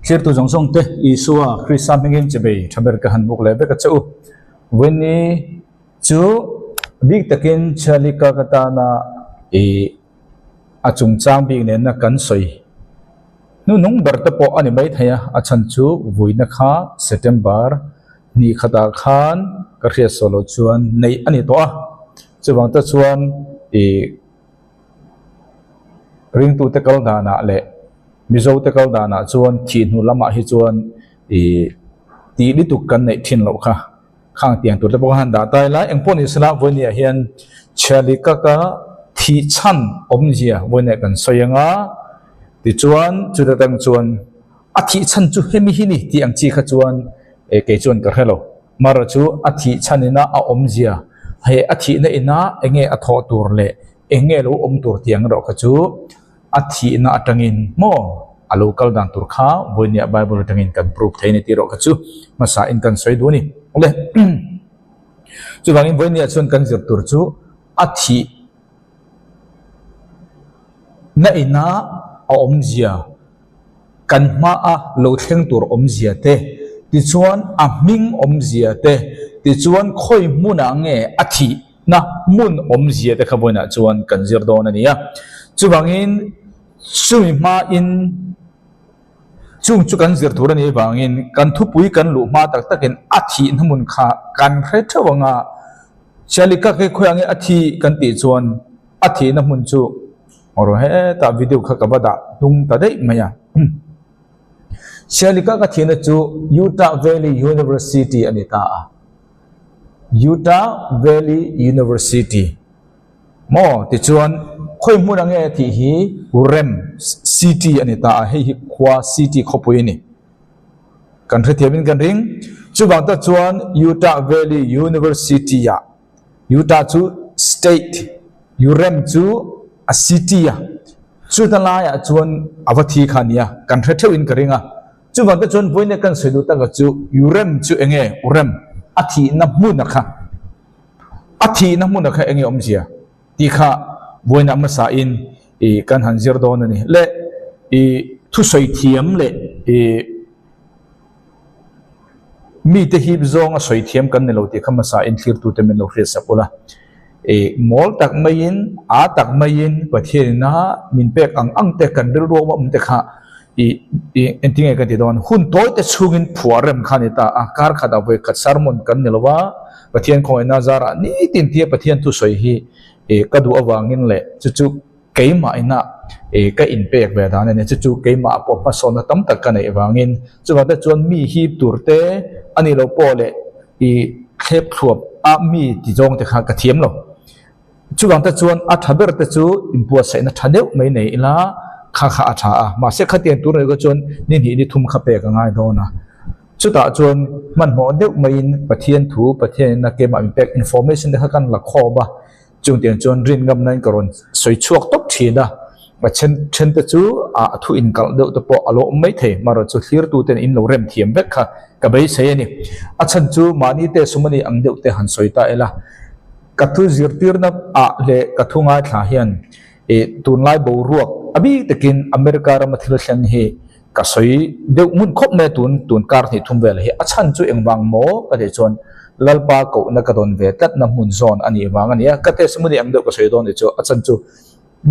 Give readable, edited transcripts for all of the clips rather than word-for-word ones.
Thirtu zawng zawng te Isua Krista hmingin chibei tha ber ka han buk leh vek a che u. Vawiini chu bik takin Chhialika ka tana ih a chungchang bik nena kan sawi hnuhnung ber te pawh a ni maithei a, a chhan chu vawiina kha September hnih khatah khan ka hriat saw loh chuan neih a ni tawh a, chuvang te chuan ih. Ringtute kal danah leh Mizote kal danah chuan thih hnu lamah hi chuan ih tih lutuk kan neih thin loh kha. Khang tiang tur te pawh khan dah ta ila engpawh ni sela vawinia hian Chhialikaka thih chhan awmzia vawinia kan sawi ang a, tichuan chuta tang chuan a thih chhan chu hemi hi ni tih ang chi kha chuan kei chuan ka hre lo. Mara chu a thih chhan ina a awmzia, he a thihna ina enge a thawh tur leh enge lo awm tur tih ang erawh kha chu a thihna atangin maw a lo kal dan tur kha vawinia Bible atangin kan prove thei a ni tih erawh kha chu hmasa in kan sawi duh a ni. Awle chuvangin vawinia chuan kan zir tur chu a thih na ina a awmzia Kan hmaa lo thleng tur awmzia te, tichuan a hming awmzia te, tichuan khawi hmunah nge a thihna hmun awmzia te kha vawiinah chuan kan zir dawn a ni a. Chuvangin chumi hmain chung chu kan zir tur a nih avangin kan thupui kan luh hma tak takin a thihna hmun kha kan hre theuh ang a, Chalika khi khawiah nge a thih kan tih chuan a thihna hmun chu Awraw hetah video kha ka va dah hnung ta daih mai a. Sialika ka thihna chu Utah Valley University a ni ta a. Utah Valley University maw tichuan khawi hmun ang nge tih hi Rem City a ni ta a, hei hi khua city khawpui a ni. Kan hrethiamin kan ring. Chuvang tak chuan Utah Valley University ah Utah chu state, Urem chu a city a, chuta laiah chuan a va thi kha a nia, kan hre theuhin ka ring a. Chuvang te chuan vawiin kan sawi duh taka chu Urem chu eng nge Urem a thihna hmuna kha, a thihna hmuna kha eng nge awmzia tih kha vawiin a hmasain ih kan han zir dawn a ni. Le ih thusawi thiam leh ih. Mite hip zawnga sawi thiam kan ni lo tih kha hmasa in thlirtute min lo hriat sak ula. Ih mawl tak maiin, a tak maiin Pathianina min pek ang ang te kan rilru awm awm te kha ih ih engtinge ka ti dawn, hun tawi te chhungin phuah rem kha a ni ta a, kar khatah vawi khat sermon kan ni lo a, Pathian khawngaihna zarah nitin tia Pathian thusawi hi ih ka duh avangin leh chu chu Keimah inah ih ka inpek ve dan a ni. Chu chu keimah pawh hmasawnna tam tak ka neih vangin chuvang te chuan mi hip tur te a nih loh pawh leh ih thlep thluap a mi ti zawng te kha ka thiam lo. Chuvang te chuan a tha ber te chu inbuatsaihna tha deuh mai nei ila kha kha a tha a. Mahse khatiang tur nih kha chuan ni hnih ni thum kha pek a ngai dawn a. Chutah chuan hmanhmawh deuh maiin Pathian thu, Pathian ina keimah inpek information te kha kan la khawm a. Chung tiang chuan rin ngamna in ka rawn sawi chhuak tawp thin a, a then then te chu a thu inkalh deuh te pawh a lo awm mai thei, marawh chu thlirtu ten in lo rem thiam vek kha ka beisei a ni. A chhan chu mahni te sum a nih ang deuh te han sawi ta ila, ka thu zirtirna ah leh ka thu ngaithla hian ih tunlai boruak a bik takin America rama thil thleng hi Ka sawi deuh ngun khawp mai a tun tun kar hnih thum vel hi a chhan chu engvang maw ka tih chuan Lalpa kohna ka dawn ve tlatna hmun zawn a nih vang a ni a, ka testimony ang deuh ka sawi dawn tih chu a chhan chu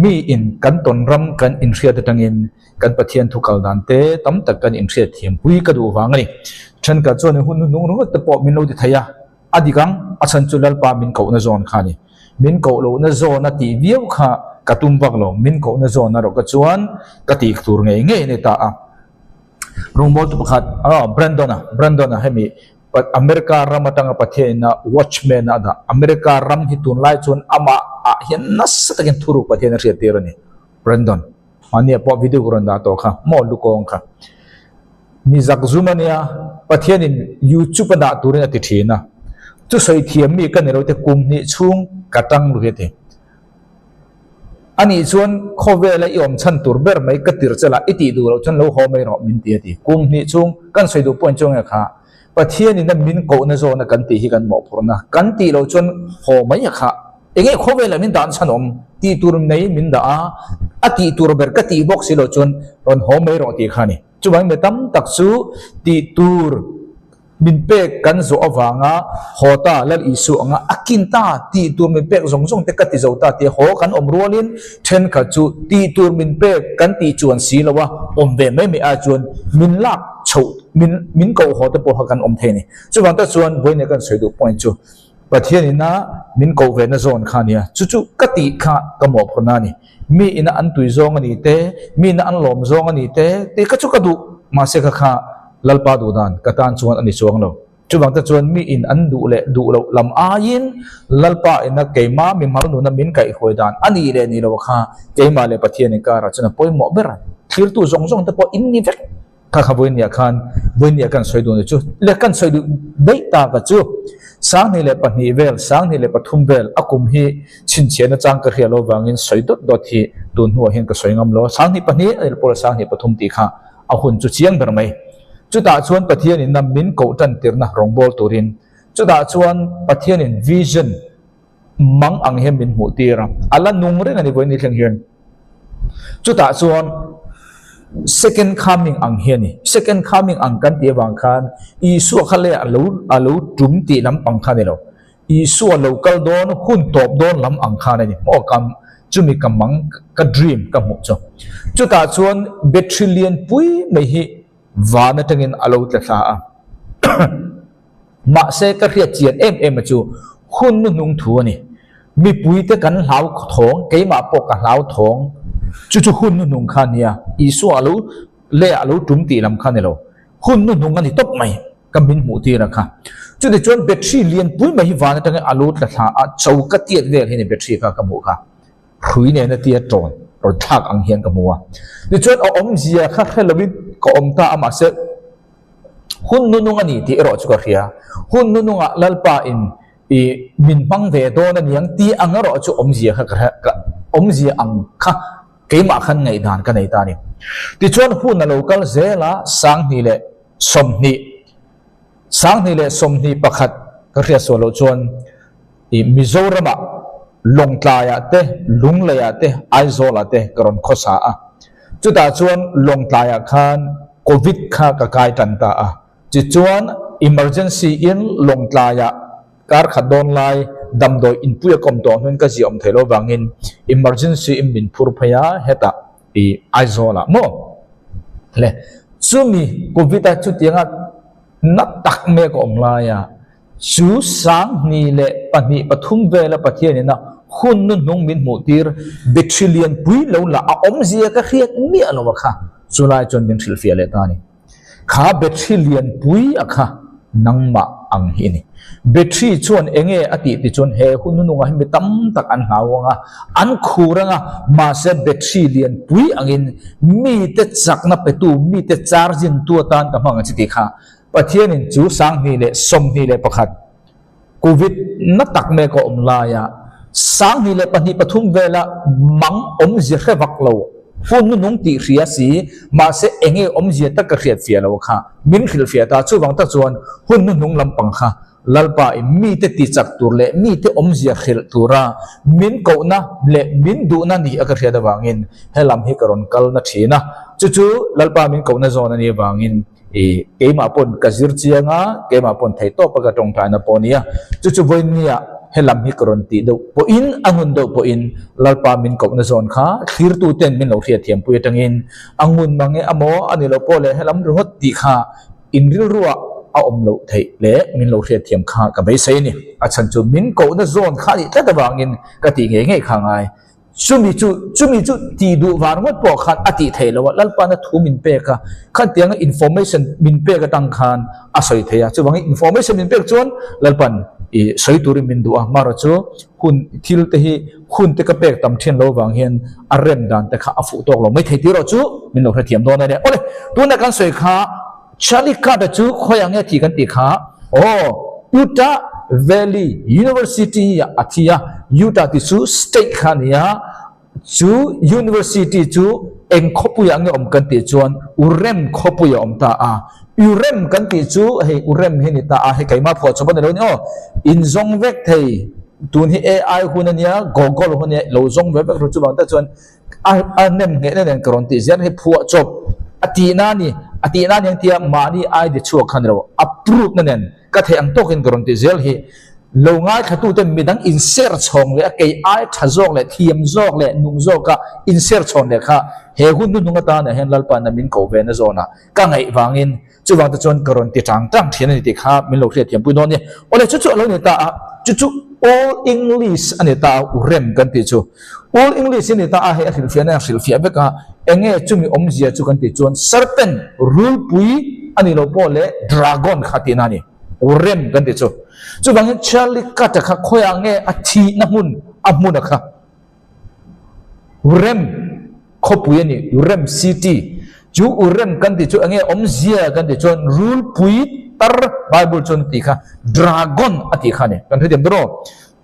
mi in kan tawn ram kan inhriat atangin kan Pathian thu kal dan te tam tak kan inhriat thiam pui ka duh vang a ni. Thenkhat chuan hun hnung ringawt te pawh min lo ti thei a, a dik ang, a chhan chu Lalpa min kohna zawn kha a ni. Min koh lohna zawn a tih viau kha ka tum vak lo, min kohna zawn erawh ka chuan ka tih tur ngei ngei a ni ta a. Rawngbawltu pakhat, aw Brandon-a, Brandon-a hemi America ram atanga Pathianina Watchman a dah, America ram hi tunlai chuan amah ah hian nasa takin thuruk Pathian a hriattir a ni, Brandon. Mahnia pawh video ka rawn dah tawh kha, maw lukawng kha. Mi zak zum a nia, Pathianin YouTube a dah turin a ti thin a. Chu sawi thiam mi ka ni lo te kum hnih chhung ka tang lu hi a ti. Anih chuan khawvela i awm chhan tur ber mai ka tir che lah i tih duh loh chuan lo haw mai rawh min ti a ti. Kum hnih chhung kan sawi duh point chu nge kha Pathianin a min kohna zawna kan tih hi kan mawhphurhna kan tih loh chuan haw mai a kha. Enge khawvelah min dan chhan awm tih tur nei min dah a, A tih tur ber ka tih bawk si loh chuan rawn haw mai rawh tih kha a ni. Chuvangin mi tam tak chu tih tur min pek kan zawh avanga haw ta Lal Isu anga a kin ta tih tur min pek zawng zawng te ka ti zo ta tia haw kan awm rualin thenkhat chu tih tur min pek kan tih chuan si lo a, awm ve mai mai ai chuan min lak chhoh min min koh haw te pawh kha kan awm thei a ni. Chuvang tak chuan vawiin kan sawi duh point chu Pathian ina min koh ve na zawn kha a nia, chu chu ka tih kha ka mawhphurhna a ni. Mi ina an tui zawng a ni te, mi ina an lawm zawng a ni te tih kha chu ka duh, mahse kha kha Lalpa duh dan ka tan chuan a ni chuang lo. Chuvang te chuan mi in an duh leh duh loh lam aiin Lalpa ina keimah mi hmar nuna min kaihhuai dan a nih leh nih loh kha keimah leh Pathian inkarah chuan a pawimawh ber a ni. Thlirtu zawng zawng te pawh in ni vek. Kha kha vawinia khan vawinia kan sawi duh ni chu le kan sawi duh daih tak a chu 2002 vel 2003 vel a kum hi chhinchhiah nachang ka hria lo vangin sawi dawt dawt hi tun hnuah hian ka sawi ngam lo 2002 a ni pawh 2003 tih kha a hun chu chiang ber mai chutah chuan Pathianin na min koh tan tirna rawngbâwl turin chutah chuan Pathianin vision mang ang hian min hmuh tir a, a la nung reng a ni vawiin ni thleng hian. Chutah chuan second coming ang hi a ni. Second coming ang kan tih avang khan Isua kha leh a lo a lo tum tih lampang kha a ni lo. Isua lo kal dawn hun tawp dawn lam ang khan a ni. Maw ka chumi ka mang ka dream ka hmuh chu. Chutah chuan battery lian pui mai hi van atangin a lo tla thla a. Mahse ka hriat chian em em a chu hun nuhnung thu a ni. Mipuite kan hlau thawng, keimah pawh ka hlau thawng. Chu chu hun nuhnung kha a nia, Isua a lo leh a lo tum tih lam kha a ni lo. Hun nuhnung a ni tawp mai, ka min hmuh tir a kha. Chutichuan battery lianpui mai hi van atangin a lo tla thla a, cho ka tiat vel hi a ni battery kha ka hmuh kha. Hrui nena tia tawn rawn thlak ang hian ka hmu a. Tichuan a awmzia kha hre lovin ka awm ta a, mahse hun nunung a ni tih erawh chu ka hria. Hun nunungah Lalpa in i min hmang ve dawn a niang tih ang erawh chu awmzia kha ka hre ka awmzia ang kha keimah khan ngaihdan ka nei ta a ni. Tichuan hun a lo kal zel a, 2020, 2021 ka hriat sual loh chuan i Mizoramah Lawngtlaiah te, Lungleiah te, Aizawlah te ka rawn khawsa a. Chutah chuan Lawngtlaiah khan Covid kha ka kai tan ta a. Tichuan emergency in Lawngtlaiah kar khat dawn lai damdawi inpui a kawm tawh hnuin ka ziah awm thei lo vangin emergency in min phur phei a hetah i Aizawlah maw le chumi Covid a chutianga na tak mai a ka awm laia Chu 2002, 3 vela Pathianin a hun nuhnung min hmuhtir battery lianpui lo lah a awmzia ka hriat miah lo a kha, chulai chuan min hrilhfiah leh ta a ni. Kha battery lianpui a kha nangmah ang hi a ni. Battery chuan enge a tih ti chuan he hun nuhnungah hi mi tam tak an hlau ang a, an khur ang a, mahse battery lianpui angin mite chakna petu, mite charging tu atan ka hmang ang chi tih kha Pathianin chu 2021 Covid na tak mek a awm laia 2002, 3 vela mang awmzia hre vak lo, hun nunung tih hria si, mahse enge awmzia tak ka hriat fiah lo kha min hrilhfiah ta. Chuvang tak chuan hun nuhnung lampang kha Lalpa in mite ti chak tur leh mite awmzia hrilh tura min kohna leh min duhna ni a ka hriat avangin helam hi ka rawn kal na thin a. Chu chu Lalpa min kohna zawn a nih avangin I keimah pawn ka zir chiang a, keimah pawn thei tawp a ka tawngtaina pawh a nia. Chu chu vawinia helam hi ka rawn tih deuh pawhin, a ngun deuh pawhin Lalpa min kohna zawn kha thlirtu ten min lo hriatthiampui atangin a ngun mange a maw a ni lo pawh leh helam ringawt tih kha in rilruah a awm loh theih leh min lo hriatthiam kha ka beisei a ni. A chhan chu min kohna zawn kha a nih tlat avangin ka tih ngei ngei kha a ngai. Chumi chu, chumi chu tih duh var ngawt pawh khan a tih theih loh a, Lalpana thu min pek a, khatianga information min pek atang khan a sawi thei a, chuvangin information min pek chuan Lalpan i sawi turin min duh a, marawh chu hun thil te hi hun te ka pek tam thin lo vang hian a rem dan te kha a fuh tawk lo mai thei tih erawh chu min lo hrethiam dawn a nia. Awle, tuna kan sawi kha Charlie Kirk-a chu khawi ang nge thi kan tih kha? Aw, Utah Valley University ah a thi a, Utah tih chu state kha a ni a, chu university chu eng khawpui ah nge awm kan tih chuan Urem khawpui a awm ta a, Urem kan tih chu hei Urem hi a ni ta a, hei keimah phuah chawp a ni lo a ni aw, inzawng vek thei. Tun hi AI hun a nia, Google hun a nia, lo zawng ve vek ru chuvang te chuan a a nem nghehna nen ka rawn tih zel hi phuah chawp a tihna a ni. A tihna a ni ang tia mahni ID chhuak kha ni lo, a proof na nen ka theih ang tawkin ka rawn tih zel hi lo ngaithlatute midang inser chhawng leh a kei ai tha zawk leh thiam zawk leh nung zawka inser chhawn leh kha he hun hnuhnung atana hian Lalpa'n a min ko ve na zawnah ka ngaih vangin Chuvang te chuan ka rawn ti tang tang thin a ni tih kha min lo hriatthiampui dawn a ni. Awle chu chu a lo ni ta a, chu chu Old English a ni ta a, Urem kan tih chu. Old English a ni ta a, hei a hrilhfiahna a hrilhfiah vek a, enge chumi awmzia chu kan tih chuan serpent, rulpui a ni lo pawh leh dragon kha tihna a ni, Urem kan tih chu. Chuvangin Charlie Cut-a kha khawiah nge a thihna hmun a hmun a kha? Urem khawpui a ni, Urem City. Chu Urem kan tih chu enge awmzia kan tih chuan rulpui tar Bible chuan a tih kha dragon a tih kha a ni. Kan hrethiam dawn aw.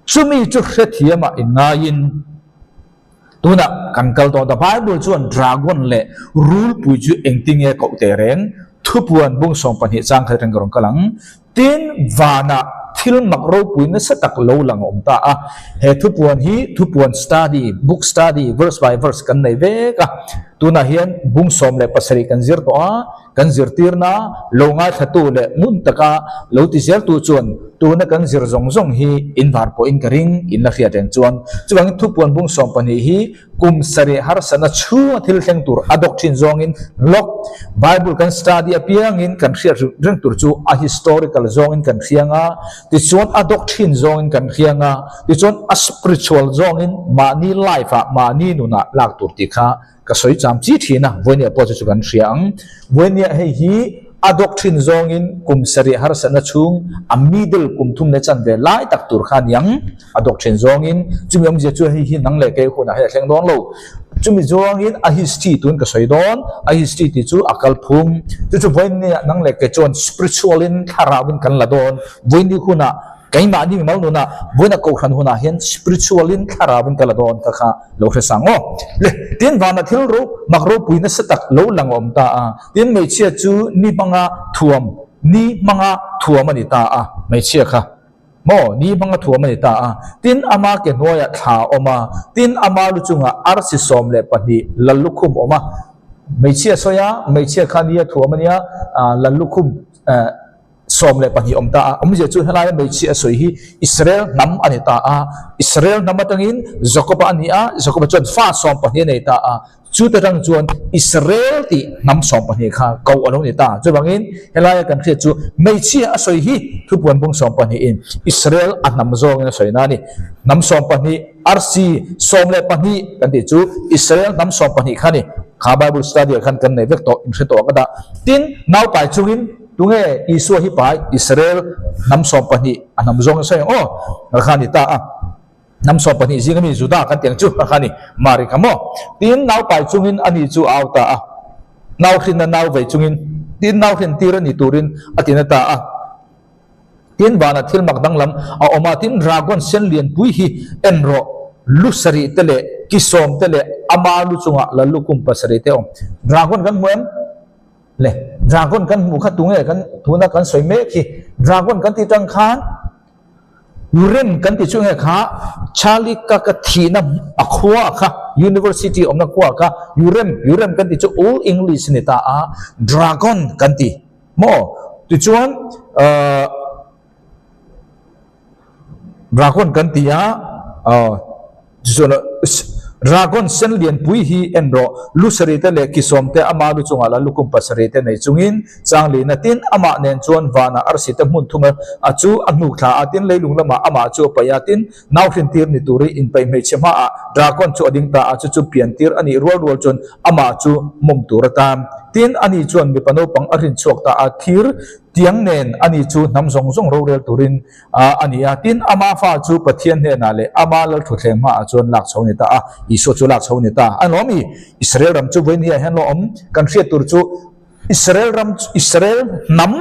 Chumi chu hrethiamah inngaiin tunah kan kal dawn ta. Bible chuan dragon leh rulpui chu engtinge koh teh reng? Thupuan bung 12 chang khat atang ka rawn kal ang. Tin, vanah thil mak ropui nasa tak lo lang a awm ta a. He thupuan hi thupuan study, book study, verse by verse kan nei vek a. Tunah hian bung 17 kan zir tawh a, kan zirtirna lo ngaithlatu leh ngun taka lo ti zeltu chuan tuna kan zir zawng zawng hi in var pawhin ka ring, in la hriat reng chuan. Chuvangin thupuan bung 12 hi Kum sarih harsatna chhunga thil thleng tur a dawk thin zawngin lawk. Bible kan study apiangin kan hriat reng tur chu a historical zawngin kan hriang a, tichuan a dawk thin zawngin kan hriang a, tichuan a spiritual zawngin mahni life ah mahni nunah lak tur tih kha ka sawi cham chi thin a, vawinia pawh chu chu kan hria ang. Vawinia hei hi a dawk thin zawngin kum sarih harsatna chhung a middle kum thum leh chanve lai tak tur kha a niang. A dawk thin zawngin chumi awmzia chu hei hi nang leh kei hunah hei a thleng dawn lo. Chumi zawngin a history tun ka sawi dawn, a history tih chu a kal phung. Chu chu vawinia nang leh kei chuan spiritual in thlarau in kan la dawn. Vawini hunah keimahni mimal nunah vawiina kohhran hunah hian spiritual in thlarau in ka la dawn ka kha lo hre sang aw. Le tin vana thil ro mak ropui nasa tak lo lang a awm ta a, tin hmeichhia chu ni hmanga thuam ni hmanga thuam a ni ta a, hmeichhia kha. Maw, ni hmanga thuam a ni ta a, tin ama ke hnuaiah thla a awm a, tin ama lu chungah arsi 12 lallukhum a awm a. Hmeichhia sawi a, hmeichhia kha nia thuam a nia, lallukhum 12 a awm ta a. Awmzia chu helaia hmeichhia a sawi hi Israel hnam a ni ta a, Israel hnam atangin Jakoba a ni a, Jakoba chuan fa 12 a nei ta a. Chute tang chuan Israel tih hnam 12 kha koh a lo ni ta. Chuvangin helaia kan hriat chu hmeichhia a sawi hi thupuan bung 12 in Israel a hnam zawngin a sawi na a ni. Hnam 12, arsi 12 kan tih chu Israel hnam 12 kha a ni. Kha Bible study ah khan kan nei vek tawh, in hre tawh ang ka dah. Tin, naupai chungin tunge Isua hi pai Israel hnam 12 a hnam zawngin a sawi ang aw? Kha a ni ta a. Hnam 12 zinga mi Juda kan tih ang chu a kha a ni. Mari kha maw? Tin, nau pai chungin ani chu a au ta a. Nau hrinna nau vei chungin, tin nau hrin tir a ni turin a ti na ta a. Tin, vanah thil mak danglam a awm a, tin dragon sen lianpui hi en rawh, lu sarih te leh ki sawm te leh ama lu chungah la lukhum pasarih te a awm. Dragon kan hmu em? Le, dragon kan hmuh kha tunge kan tuna kan sawi mek hi? Dragon kan tih tang khan Urem kan ti chu nge kha Charlie ka ka thihna a khua kha University awmna khua kha Urem Urem kan ti chu Old English ni ta a Dragon kan ti maw tichuan uh, Dragon kan ti a uh, Tichuan Dragon sen lianpui hi en rawh, lu sarih te leh ki sawm te ama lu chungah la lukhum pasarih te nei chungin chang lihna tin amah nen chuan vanah arsi te hmun thum a chu a hnuk thla a tin leilung lamah amah chu a paih a tin nau hrintir ni turi inpeih hmeichhe hmaah Dragon chu a ding ta a chu chu pian tir a nih rual rual chuan amah chu mawm tur atan tin ani chuan mipa naupang a rin chhuak ta a thir tiang nen ani chu hnam zawng zawng rorel turin A a ni a, tin, ama fa chu Pathian hnenah leh ama lalthutthleng hmaah chuan lak chho a ni ta a, Isua chu lak chho a ni ta. A lawm i, Israel ram chu vawiin hiah hian lo awm, kan hriat tur chu Israel ram, Israel hnam,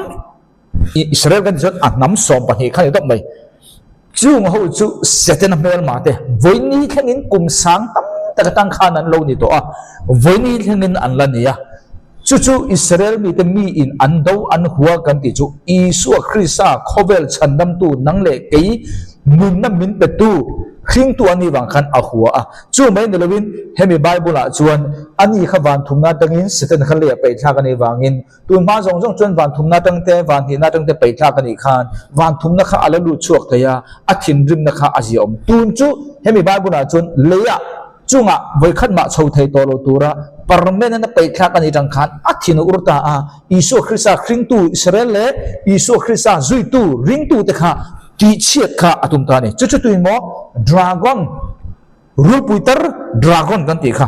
Israel kan tih chuan a hnam 12 kha a ni tawp mai. Chung ho chu Setana hmelma te vawiin thlengin kum sang tam tak atang khan an lo ni tawh a, vawiin thlengin an la ni a. Chu chu Israel mite miin an do an hua kan tih chu Isua Krista khawvel chhandamtu nang leh kei Nunna min petu, hringtu a nih vang khan a hua a. Chu mai ni lovin hemi Bible-ah chuan ani kha van thumna atangin Satan kha lei a peih thlak a nih vangin tun hma zawng zawng chuan van thumna atang te, van hnihna atang te peih thlak a nih khan van thumna kha a la lut chhuak thei a, a thinrimna kha a ziaawm. Tun chu hemi Bible-ah chuan leiah chungah vawikhat mah chho thei tawh lo tura permanent a peih thlak a nih tang khan a thin a ur ta a, Isua Krista hringtu Israel leh Isua Krista zuitu ringtute kha Tihchhiat kha a tum ta a ni. Chu chu tuin maw dragon, rulpui tar dragon kan tih kha.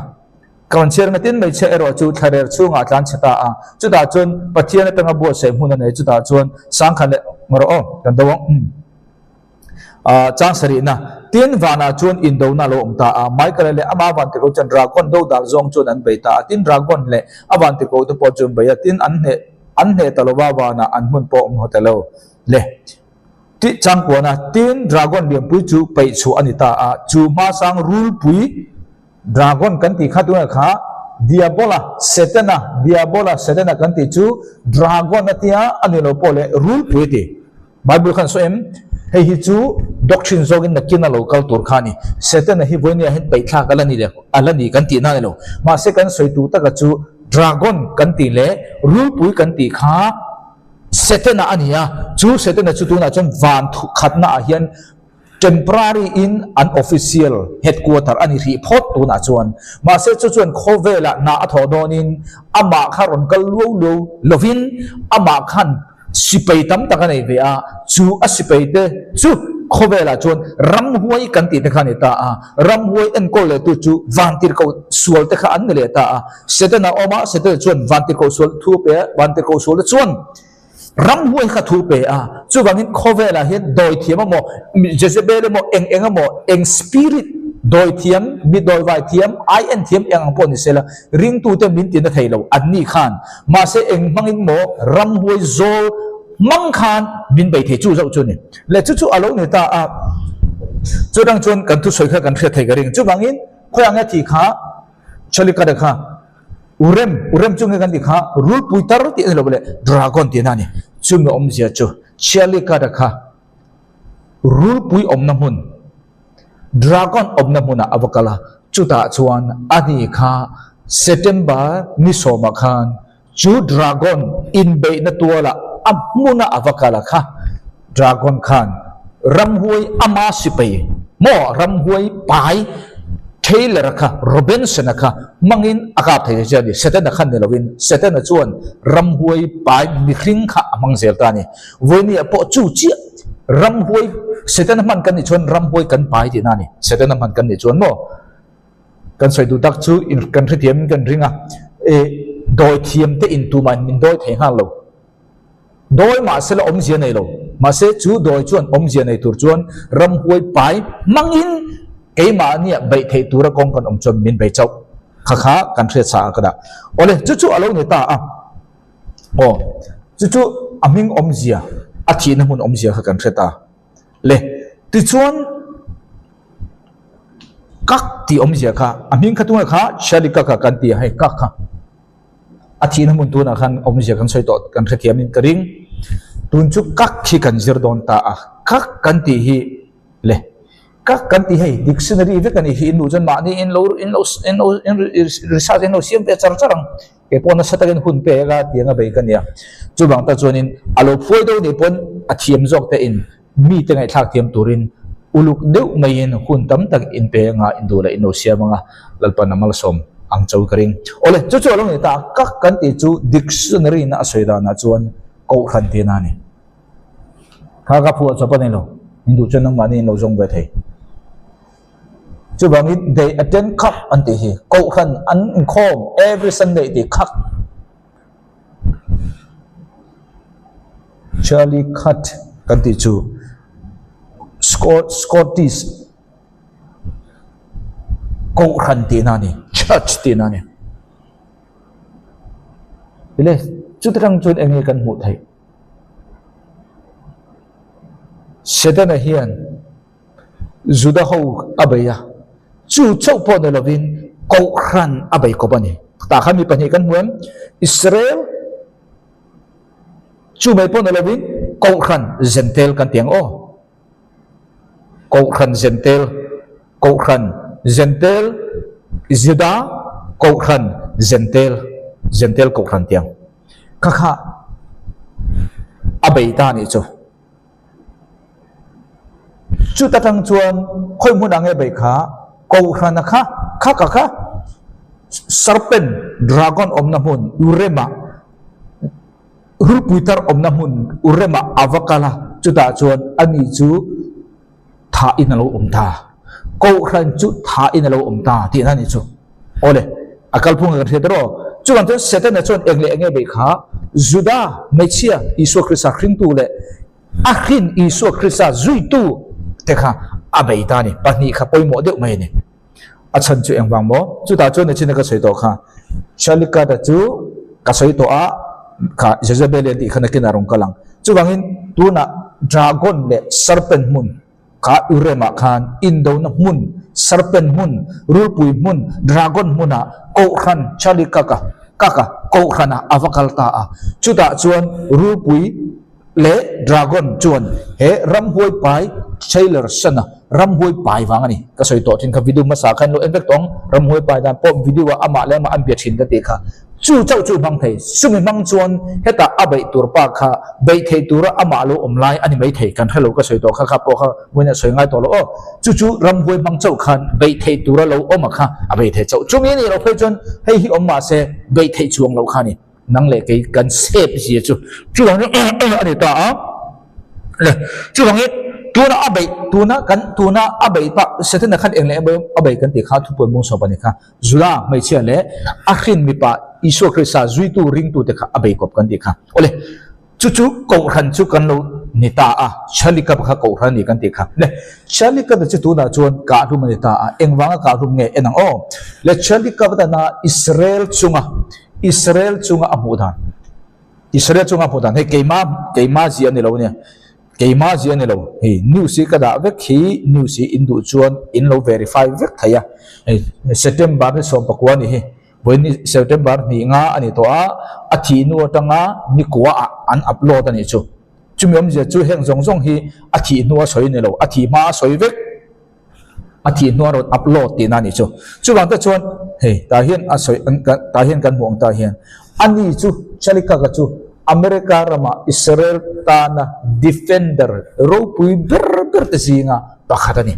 Ka rawn chhiar ngatin hmeichhia erawh chu thlarer chhungah a tlan chhe ta a. Chutah chuan Pathian atanga buatsaih hmun a nei. Chutah chuan sangkhat leh ngarawh aw kan do ang. Umm. Ah, chang sarihna. Tin, vanah chuan indona a lo awm ta a. Michael-a leh amah vantiko chuan dragon do dal zawng chuan an bei ta a. Tin, dragon leh a vantiko te pawh chu an bei a. Tin, an hneh an hneh ta lova vanah an hmun pawh a awm haw ta lo. Le. Tih changkuana tin dragon lianpui chu peih chhuah a ni ta a, chu hmasang rulpui dragon kan tih kha tunah kha Diabola, Setana, Diabola, Setana kan tih chu dragon a tia a ni lo pawh leh rulpui a ti. Bible khan sawi em? Hei hi chu doctrine zawkin nakin a lo kal tur kha a ni. Setana hi vawinia hian peih thlak a la ni leh a la ni kan tih na a ni lo. Mahse kan sawi tur taka chu dragon kan tih leh rulpui kan tih kha Setana a ni a, chu Setana chu tunah chuan van khatna ah hian temporary in an official headquarter a ni hrih phawt tunah chuan. Mahse chu chuan khawvelah hna a thawh dawnin amah kha rawn kal luau luau lovin amah khan sipai tam tak a nei ve a, chu a sipai te chu khawvelah chuan ramhuai kan tih te kha a ni ta a, ramhuai enkawl leh tu chu vantirhkoh sual te kha an ni leh ta a. Setana awm a, Setana chuan vantirhkoh sual thu a pe a, vantirhkoh sual te chuan ramhuai kha thu pe a, chuvangin khawvelah hian dawithiam emaw, Jezebel emaw, eng eng emaw, eng spirit dawithiam, mi dawivai thiam, ai en thiam eng ang pawh ni sela, ringtute min ti na thei lo, an ni khan. Mahse eng hmangin maw ramhuai zawl hmang khan min bei thei chu zauh chu a ni. Le chu chu a lo ni ta a, chutang chuan kan thusawi kha kan hriat thei ka ring. Chuvangin khawiah nge thi kha Chalikada kha Urem, Urem chu nge kan tih kha rulpui tar tih a ni lo le dragon tihna a ni. Chumi awmzia chu Chalikada kha rulpui awmna hmun, dragon awmna hmunah a va kal a, chutah chuan ani kha September ni sawmah khan chu dragon inbeihna tualah a hmuna a va kal a kha dragon khan ramhuai ama sipai maw ramhuai pai Taylor-a kha Robinson-a kha hmangin a kap thei che a ni Setana khan ni lovin Setana chuan ramhuai pai mihring kha a hmang zel ta a ni Vawinia pawh chu chiah ramhuai Setana hman kan nih chuan ramhuai kan pai tihna a ni Setana hman kan nih chuan maw Kan sawi duh tak chu in kan hrethiam in kan ring a, e dawi thiam te in tumah in min dawi thei nghal lo. Dawi mahse la awmzia nei lo. Mahse chu dawi chuan awmzia nei tur chuan ramhuai pai hmangin keimahnia beih theih tura kawng kan awm chuan min bei chauh. Kha kha kan hriat sa a ka dah. Awle, chu chu a lo ni ta a. Aw, chu chu a hming awmzia, a thihna hmun awmzia kha kan hre ta. Le, tichuan Kak tih awmzia kha, a hming kha tunge kha Shalika kha kan ti a hei kak kha a thihna hmun tunah khan awmzia kan sawi tawh kan hrethiam in ka ring. Tun chu kak hi kan zir dawn ta a, kak kan tih hi le kak kan tih hei dictionary vek a nih hi in duh chuan mahni in lo in lo in lo research in lo siam ve char char ang. Kei pawh nasa takin hun pek a tiang a bei ka nia. Chuvang tak chuanin a lo phuai deuh nih pawn a thiam zawk te in mite ngaihthlak thiam turin uluk deuh maiin hun tam tak in pe anga in duh leh in lo siam anga Lalpan a malsawm ang cho ka ring. Awle, chu chu a lo ni ta kak kan tih chu dictionary in a sawi danah chuan kohhran tihna a ni. Kha ka phuah chawp a ni lo, in duh chuan nangmahni in lo zawng ve thei. Chuvangin they attend khak an tih hi kohhran an inkhawm every Sunday tih khak. Charlie Khat kan tih chu Scottish kohhran tihna a ni, church tihna a ni. Ile chutang chuan eng nge kan hmuh theih? Setana hian Juda ho a bei a, chu chauh pawh ni lovin Kohhran a bei kawp a ni. Tah khan mi pahnih kan hmu em? Israel chu mai pawh ni lovin Kohhran Zentel kan ti ang aw. Kohhran Zentel, Kohhran Zentel, Juda Kohhran Zentel, Zentel Kohhran tiang kha kha a bei ta nih chu. Chuta tang chuan khawi hmun ah nge bei kha Kohhrana kha kha ka kha Serpent, Dragon awmna hmun Urema Rulpui tar awmna hmun Urema a va kal a, chutah chuan ani chu thah in a lo awm ta. Kohhran chu thah in a lo awm ta tihna a ni chu. Awle, a kalphung kan hriat erawh. Chuvang chuan Setana chuan eng leh eng nge beih kha? Juda hmeichhia Isua Krista hringtu leh a hrin Isua Krista zuitu te kha a bei ta a ni. Pahnih kha pawimawh deuh mai a ni. A chhan chu engvang maw? Chutah chuan nichin a ka sawi tawh kha, Shalikata chu ka sawi tawh a, kha Jezebel an tih kha nakinah rawn kal ang. Chuvangin tunah dragon leh serpent hmun kha Uremah khan indona hmun, serpent hmun, rulpui hmun, dragon hmunah kohhran Shalikaka kaka kohhranah a va kal ta a. Chutah chuan rulpui leh dragon chuan he ramhuai pai trailer sana ramhuai pai vang a ni. Ka sawi tawh thin kha video hmasa khan lo en vek tawh ang, ramhuai pai dan pawh video ah amah leh amah an bia thin ka tih kha. Chu chauh chu hmang thei, chumi hmang chuan hetah a beih tur pa kha beih theih tura amah lo awm lai a ni mai thei, kan hrelo ka sawi tawh kha kha pawh kha vawiin a sawi ngai tawh lo aw. Chu chu ramhuai hmang chauh khan beih theih tura lo awm a kha a beih theih chauh. Chumi a nih loh phei chuan hei hi awm mahse beih theih chuang loh kha a ni. Nang leh kei kan sep zia chu chuvang chu a ni ta a le chuvangin tuna a beih tuna kan tuna a beih pah Setana khan eng leh a beih kan tih kha thupuan bung sawp a ni kha Juda hmeichhia leh a hrin mipa Isua Krista zuitu ringtute kha a bei kawp kan tih kha awle Chu chu Kohhran chu kan lo ni ta a, Chalikap kha Kohhran a ni kan tih kha. Le, Chalikap chu tunah chuan kahhlum a ni ta a, engvanga kahhlum nge en ang aw? Le, Chalikap atana Israel chunga, Israel chunga a hmuh dan, Israel chunga a hmuh dan, hei keima, keima zia a ni lo ania, keima zia a ni lo, hei news hi ka dah vek hi, news hi in duh chuan in lo verify vek thei a, hei September ni 19 a ni hi. Vawiin September hnih nga a ni tawh a, a thih hnu atanga nikua ah an upload a nih chu. Chumi awmzia chu heng zawng zawng hi a thih hnu a sawi ni lo, a thih hma a sawi vek, a thih hnu a rawn upload tihna a nih chu. Chuvang te chuan hei tah hian a sawi tah hian kan hmuh ang tah hian ani chu Chalikaka chu America rama Israel tana defender ropui ber ber te zinga pakhat a ni.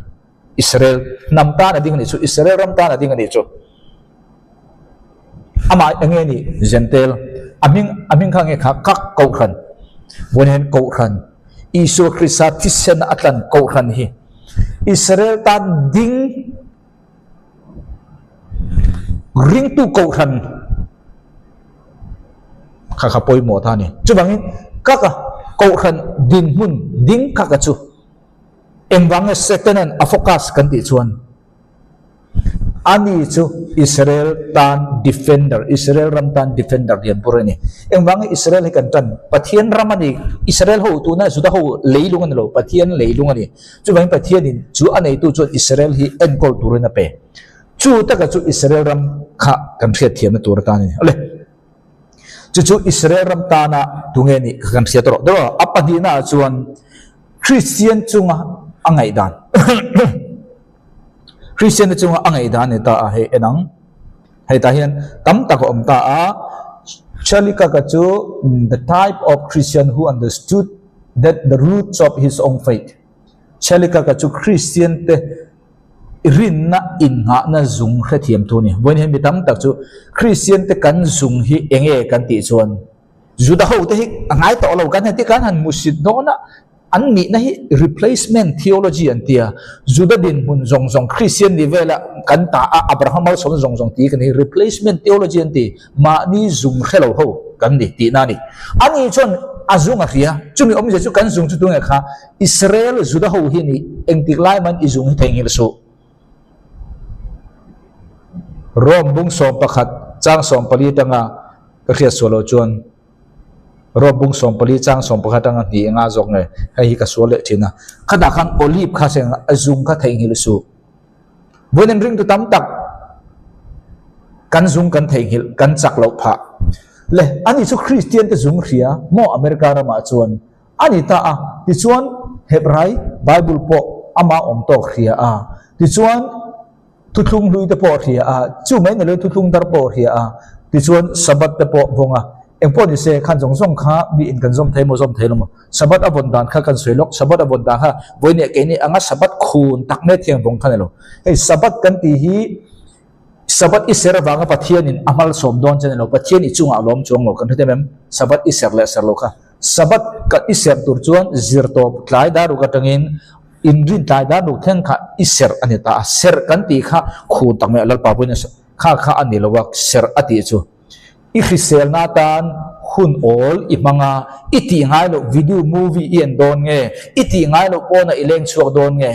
Israel hnam tan a ding a nih chu, Israel ram tan a ding a nih chu. Amah eng nge ni Zentel, a hming a hming kha nge kha kak Kohhran, vawiin hian Kohhran, Isua Krista thisen a tlan Kohhran hi Israel tan ding ringtu Kohhran kha kha pawimawh ta a ni. Chuvangin kaka Kohhran dinhmun ding kaka chu Engvang nge Satan-a'n a focus kan tih chuan ani chu Israel tan defender, Israel ram tan defender lian bur a ni. Engvang nge Israel hi kan tan? Pathian ram a ni. Israel ho tuna Juda ho leilung a ni lo, Pathian leilung a ni. Chuvangin Pathianin chu a neitu chuan Israel hi enkawl turin a pe. Chu taka chu Israel ram kha kan hriatthiamna tur atan a ni. Awle. Chu chu Israel ram tana tunge nih kha kan hriat rawh. Dawh a pahnihnaah chuan Kristian chunga a ngaihdan Kristian te chunga a ngaihdan ni ta a hei en ang. Hei tah hian tam tak a awm ta a, Chalikaka chu the type of Christian who understood that the roots of his own faith. Chalikaka chu Kristian te rinna innghahna zung hrethiam thu a ni. Vawiin hian mi tam tak chu Kristian te kan zung hi enge kan tih chuan Juda ho te hi a ngai tawh lo kan heti kan han hmusit dawn a, an nihna hi replacement theology an ti a, Juda dinhmun zawng zawng Kristian ni vela kan ta a Abraham malsawmna zawng zawng tih kan hi replacement theology an ti, mahni zung hre lo ho kan ni tihna a ni. Ani chuan a zung a hria, chumi awmzia chu kan zung chu tunge kha Israel Juda ho hi ni engtik lai man i zung hi theihnghilh suh. Rome bung 11 chang 14 atanga Ka hriat sual loh chuan Rawp bung 14 chang 11 atanga hnih enga zawk nge hei hi ka sual leh thin a. Khatah khan olive kha seng a zung kha theihnghilh suh. Vawiin ringtu tam tak kan zung kan theihnghilh kan chak loh phah. Le ani chu Kristian te zung hria maw America ramah chuan a ni ta a. Tichuan Hebrai Bible pawh. ama awm tawk hria a. Tichuan, thuthlung hlui te pawh hria a, chu mai ni lo thuthlung dar pawh hria a, tichuan Sabbath te pawh vawng a. Engpawh ni se, khan zawng zawng kha mi in kan zawm thei maw zawm thei lo maw? Sabbath a vawn dan kha kan sawi lawk, Sabbath a vawn dan kha vawiin keini anga Sabbath khun tak mai thiang vawng kha ni lo. Hei Sabbath kan tih hi Sabbath i ser avanga Pathianin a hmalsawm dawn che ni lo, Pathian i chungah a lawm chuang lo kan hre em em? Sabbath i ser leh ser lo kha. Sabbath ka i ser tur chuan zir tawp tlai dar ruk atangin inrin tlai dar ruk thleng kha i ser a ni ta a, ser kan tih kha khun tak mai a Lalpa pawhin a kha kha a ni lo a, ser a tih chu. I hriselna atan hun awl i hmang a, i tih ngai loh video movie i en dawn nge, i tih ngai loh pawnah i leng chhuak dawn nge?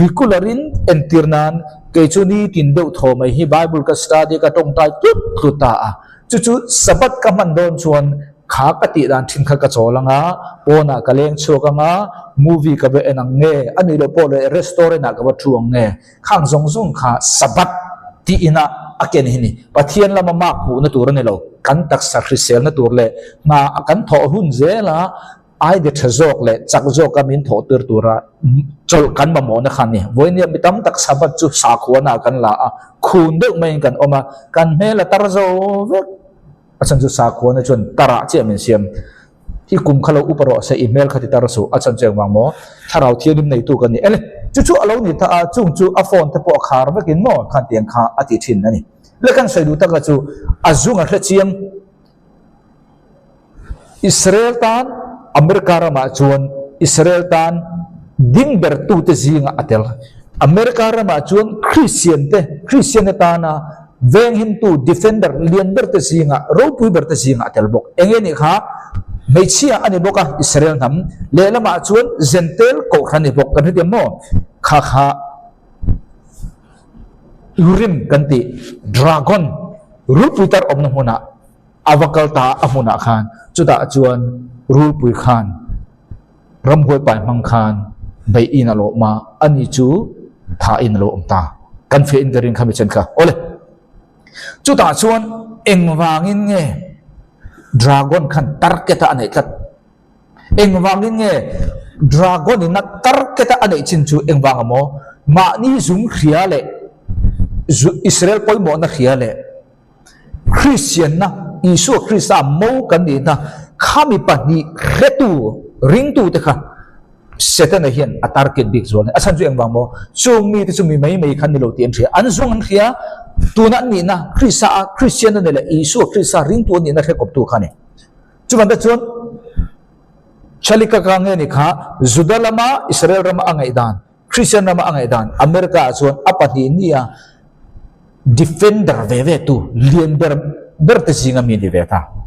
Regular in entir nan kei chu nitin deuh thaw mai hi Bible ka study ka tawngtai tlut tlut ta a, chu chu Sabbath ka hman dawn chuan kha ka tih dan thin kha ka chawl ang a, pawnah ka leng chhuak ang a, movie ka va en ang nge, a nih loh pawh leh restaurant ah ka va thu ang nge. Khang zawng zawng kha Sabbath tih inah a ken hi ni. Pathian lama mark hmuhna tur a ni lo. Kan taksa hriselna tur leh hna a kan thawh hun zela aide tha zawk leh chak zawka min thawh tir tura chawlh kan mamawhna kha a ni. Vawinia mi tam tak Sabbath chu sakhuana kan la a, khun deuh maiin kan awm a, kan hmel a tar zo vek. A chhan chu sakhuana chuan tarah chiah min siam. I kum kha lo upa rawh se, i hmel kha ti tar suh, a chhan chu engvang maw? Thlarau thianghlim neitu ka ni. Ele, chu chu a lo ni ta a, chung chu a phone te pawh a khar vekin maw khan tiang kha a ti thin a ni. Le kan sawi duh taka chu a zung a hre chiang. Israel tan America ramah chuan Israel tan ding ber tute zingah a tel. America ramah chuan Christian te, Christian te tana Venghimtu, defender, lian ber te zingah, ropui ber te zingah a tel bawk. Eng nge nih kha? Hmeichhia a ni bawk a, Israel hnam. Lehlamah chuan Zentel kohhran a ni bawk. Kan hrethiam maw? Kha kha Urim kan tih, dragon, rulpui tar awmna hmunah a va kal ta a hmunah khan. Chutah chuan rulpui khan Ramhuai pai hmang khan beih in a lawm a, ani chu tha in a lo awm ta. Kan feh in ka ring kha mi chen kha. Awle. Chutah chuan engvangin nge dragon khan target a a neih tlat? Engvangin nge dragon in a target a a neih chin chu engvang amaw? Mahni zung hria leh Israel pawimawhna hria leh Kristianna, Isua Krista mo kan nihna khami pahnih hretu, ringtute kha Setana hian a target bik zual a ni. A chhan chu engvang maw? Chung mite chu mi mai mai kha an ni lo tih an hria. An zawng an hria, tuna an nihna Krista a Kristian a ni leh Isua Krista ringtu an nihna hre kawptu kha a ni. Chuvang te chuan Chalika ka nge ni kha Juda lama Israel rama a ngaihdan Christian rama a ngaihdan America ah chuan a pahnih nia defender ve ve tu lian ber ber te zinga mi ni ve ta.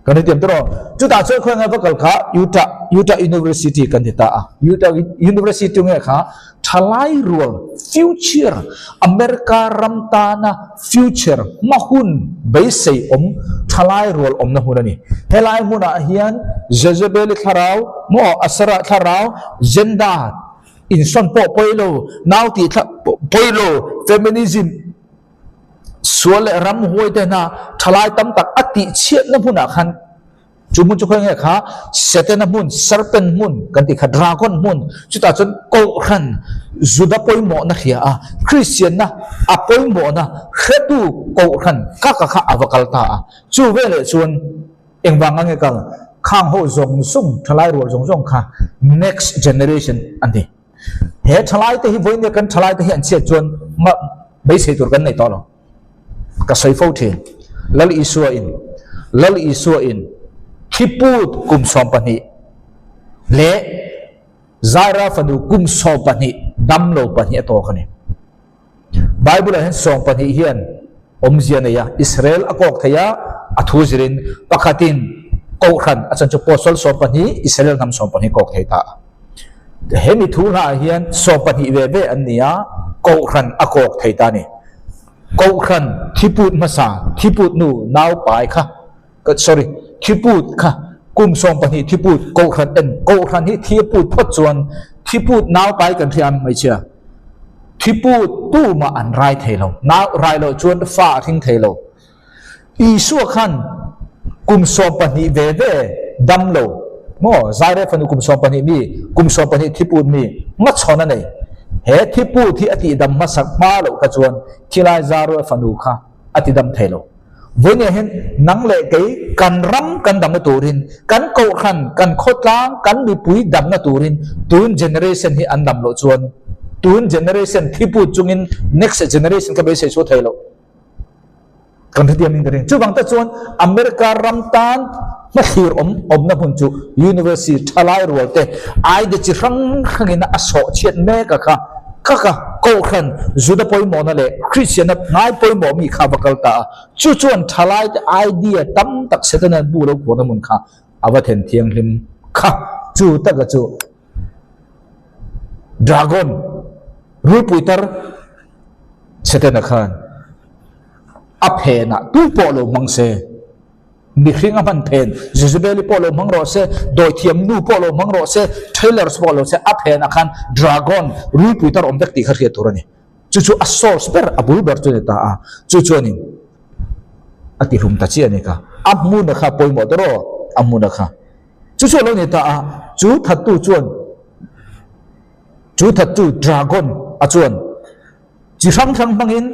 Kan hetiang te rawh. Chutah chuan khawi ngai va kal kha Utah Utah University kan ti ta a. Utah University nge kha thalai rual future America ram tana future hma hun beisei awm thalai rual awmna hmun a ni. Helai hmunah hian Jezebeli thlarau maw Asherah thlarau gender Insawn pawh pawi lo, nau tih thla pawh pawi lo, feminism sual leh ram huai te hna thalai tam tak a tih chhiatna hmunah khan chu hmun chu khawi nge kha Setana hmun, serpent hmun kan tih kha dragon hmun chutah chuan kohhran Juda pawimawhna hria a, Kristianna a pawimawhna hretu kohhran ka ka kha a va kal ta a, chu veleh chuan Engvang ange kal khang ho zawng zawng thalai rual zawng zawng kha next generation an ni. He thalai te hi vawiin kan thalai te hi an chhiat chuan ma beisei tur kan nei tawh lo. Ka sawi fo thin. Lal Isua in Lal Isua in thiput kum 12 leh Zaira fanu kum 12 dam lo pahnih a tawk a ni. Bible ah hian 12 hian awmzia nei a, Israel a kawk thei a, a thu zirin pakhatin Kohhran a chan chu Apostle 12, Israel hnam 12 kawk thei ta a. Hemi thu hla ah hian 12 ve ve an ni a, Kohhran a kawk thei ta a ni. Kohhran thiput hmasa, thiput nu naupai kha, sorry, thiput kha kum 12 thiput Kohhran en, Kohhran hi thiput phawt chuan thiput naupai kan hria ang hmeichhia. Thiput tumah an rai thei lo. Nau rai loh chuan fa a hring thei lo. Isua khan kum 12 ve ve dam lo maw? Zaire fanu kum 12 mi, kum 12 thiput mi hmachhawn a nei. He thiput hi a tihdam hmasak hma loh kha chuan khilai Zaruai fanu kha a tidam thei lo. Vawinia hian nang leh kei kan ram kan damna turin, kan kohhran, kan khawtlang, kan mipui damna turin tun generation hi an dam loh chuan tun generation thiput chungin next generation kha beisei chu a thei loh. Kan hrethiam in ka ring. Chuvang te chuan America ram tan hmathlir awm awmna hmun chu University thalai rual te idea chi hrang hrang in a sawh chhiat mek a kha kha kha Kohhran Juda pawimawhna leh Kristianna ngai pawimawh mi kha va kal ta a. Chu chuan thalai te idea tam tak Setana bu lo khuarna hmun kha a va then thianghlim kha. Chu taka chu Dragon rulpui tar Setana khan a phenah tu pawh lo hmang se, mihring a hman phen, Jezebeli pawh lo hmang rawh se, dawithiam nu pawh lo hmang rawh se, tailors pawh lo se, a phenah khan dragon rulpui tar awm vek tih kha hriat tur a ni. Chu chu a source ber, a bul ber chu a ni ta a, chu chuanin a tihlum ta chiah a ni kha. A hmuna kha pawimawh ta rawh, a hmuna kha. Chu chu a lo ni ta a, chu thattu chuan, chu thattu dragon a chuan Chi hrang hrang hmangin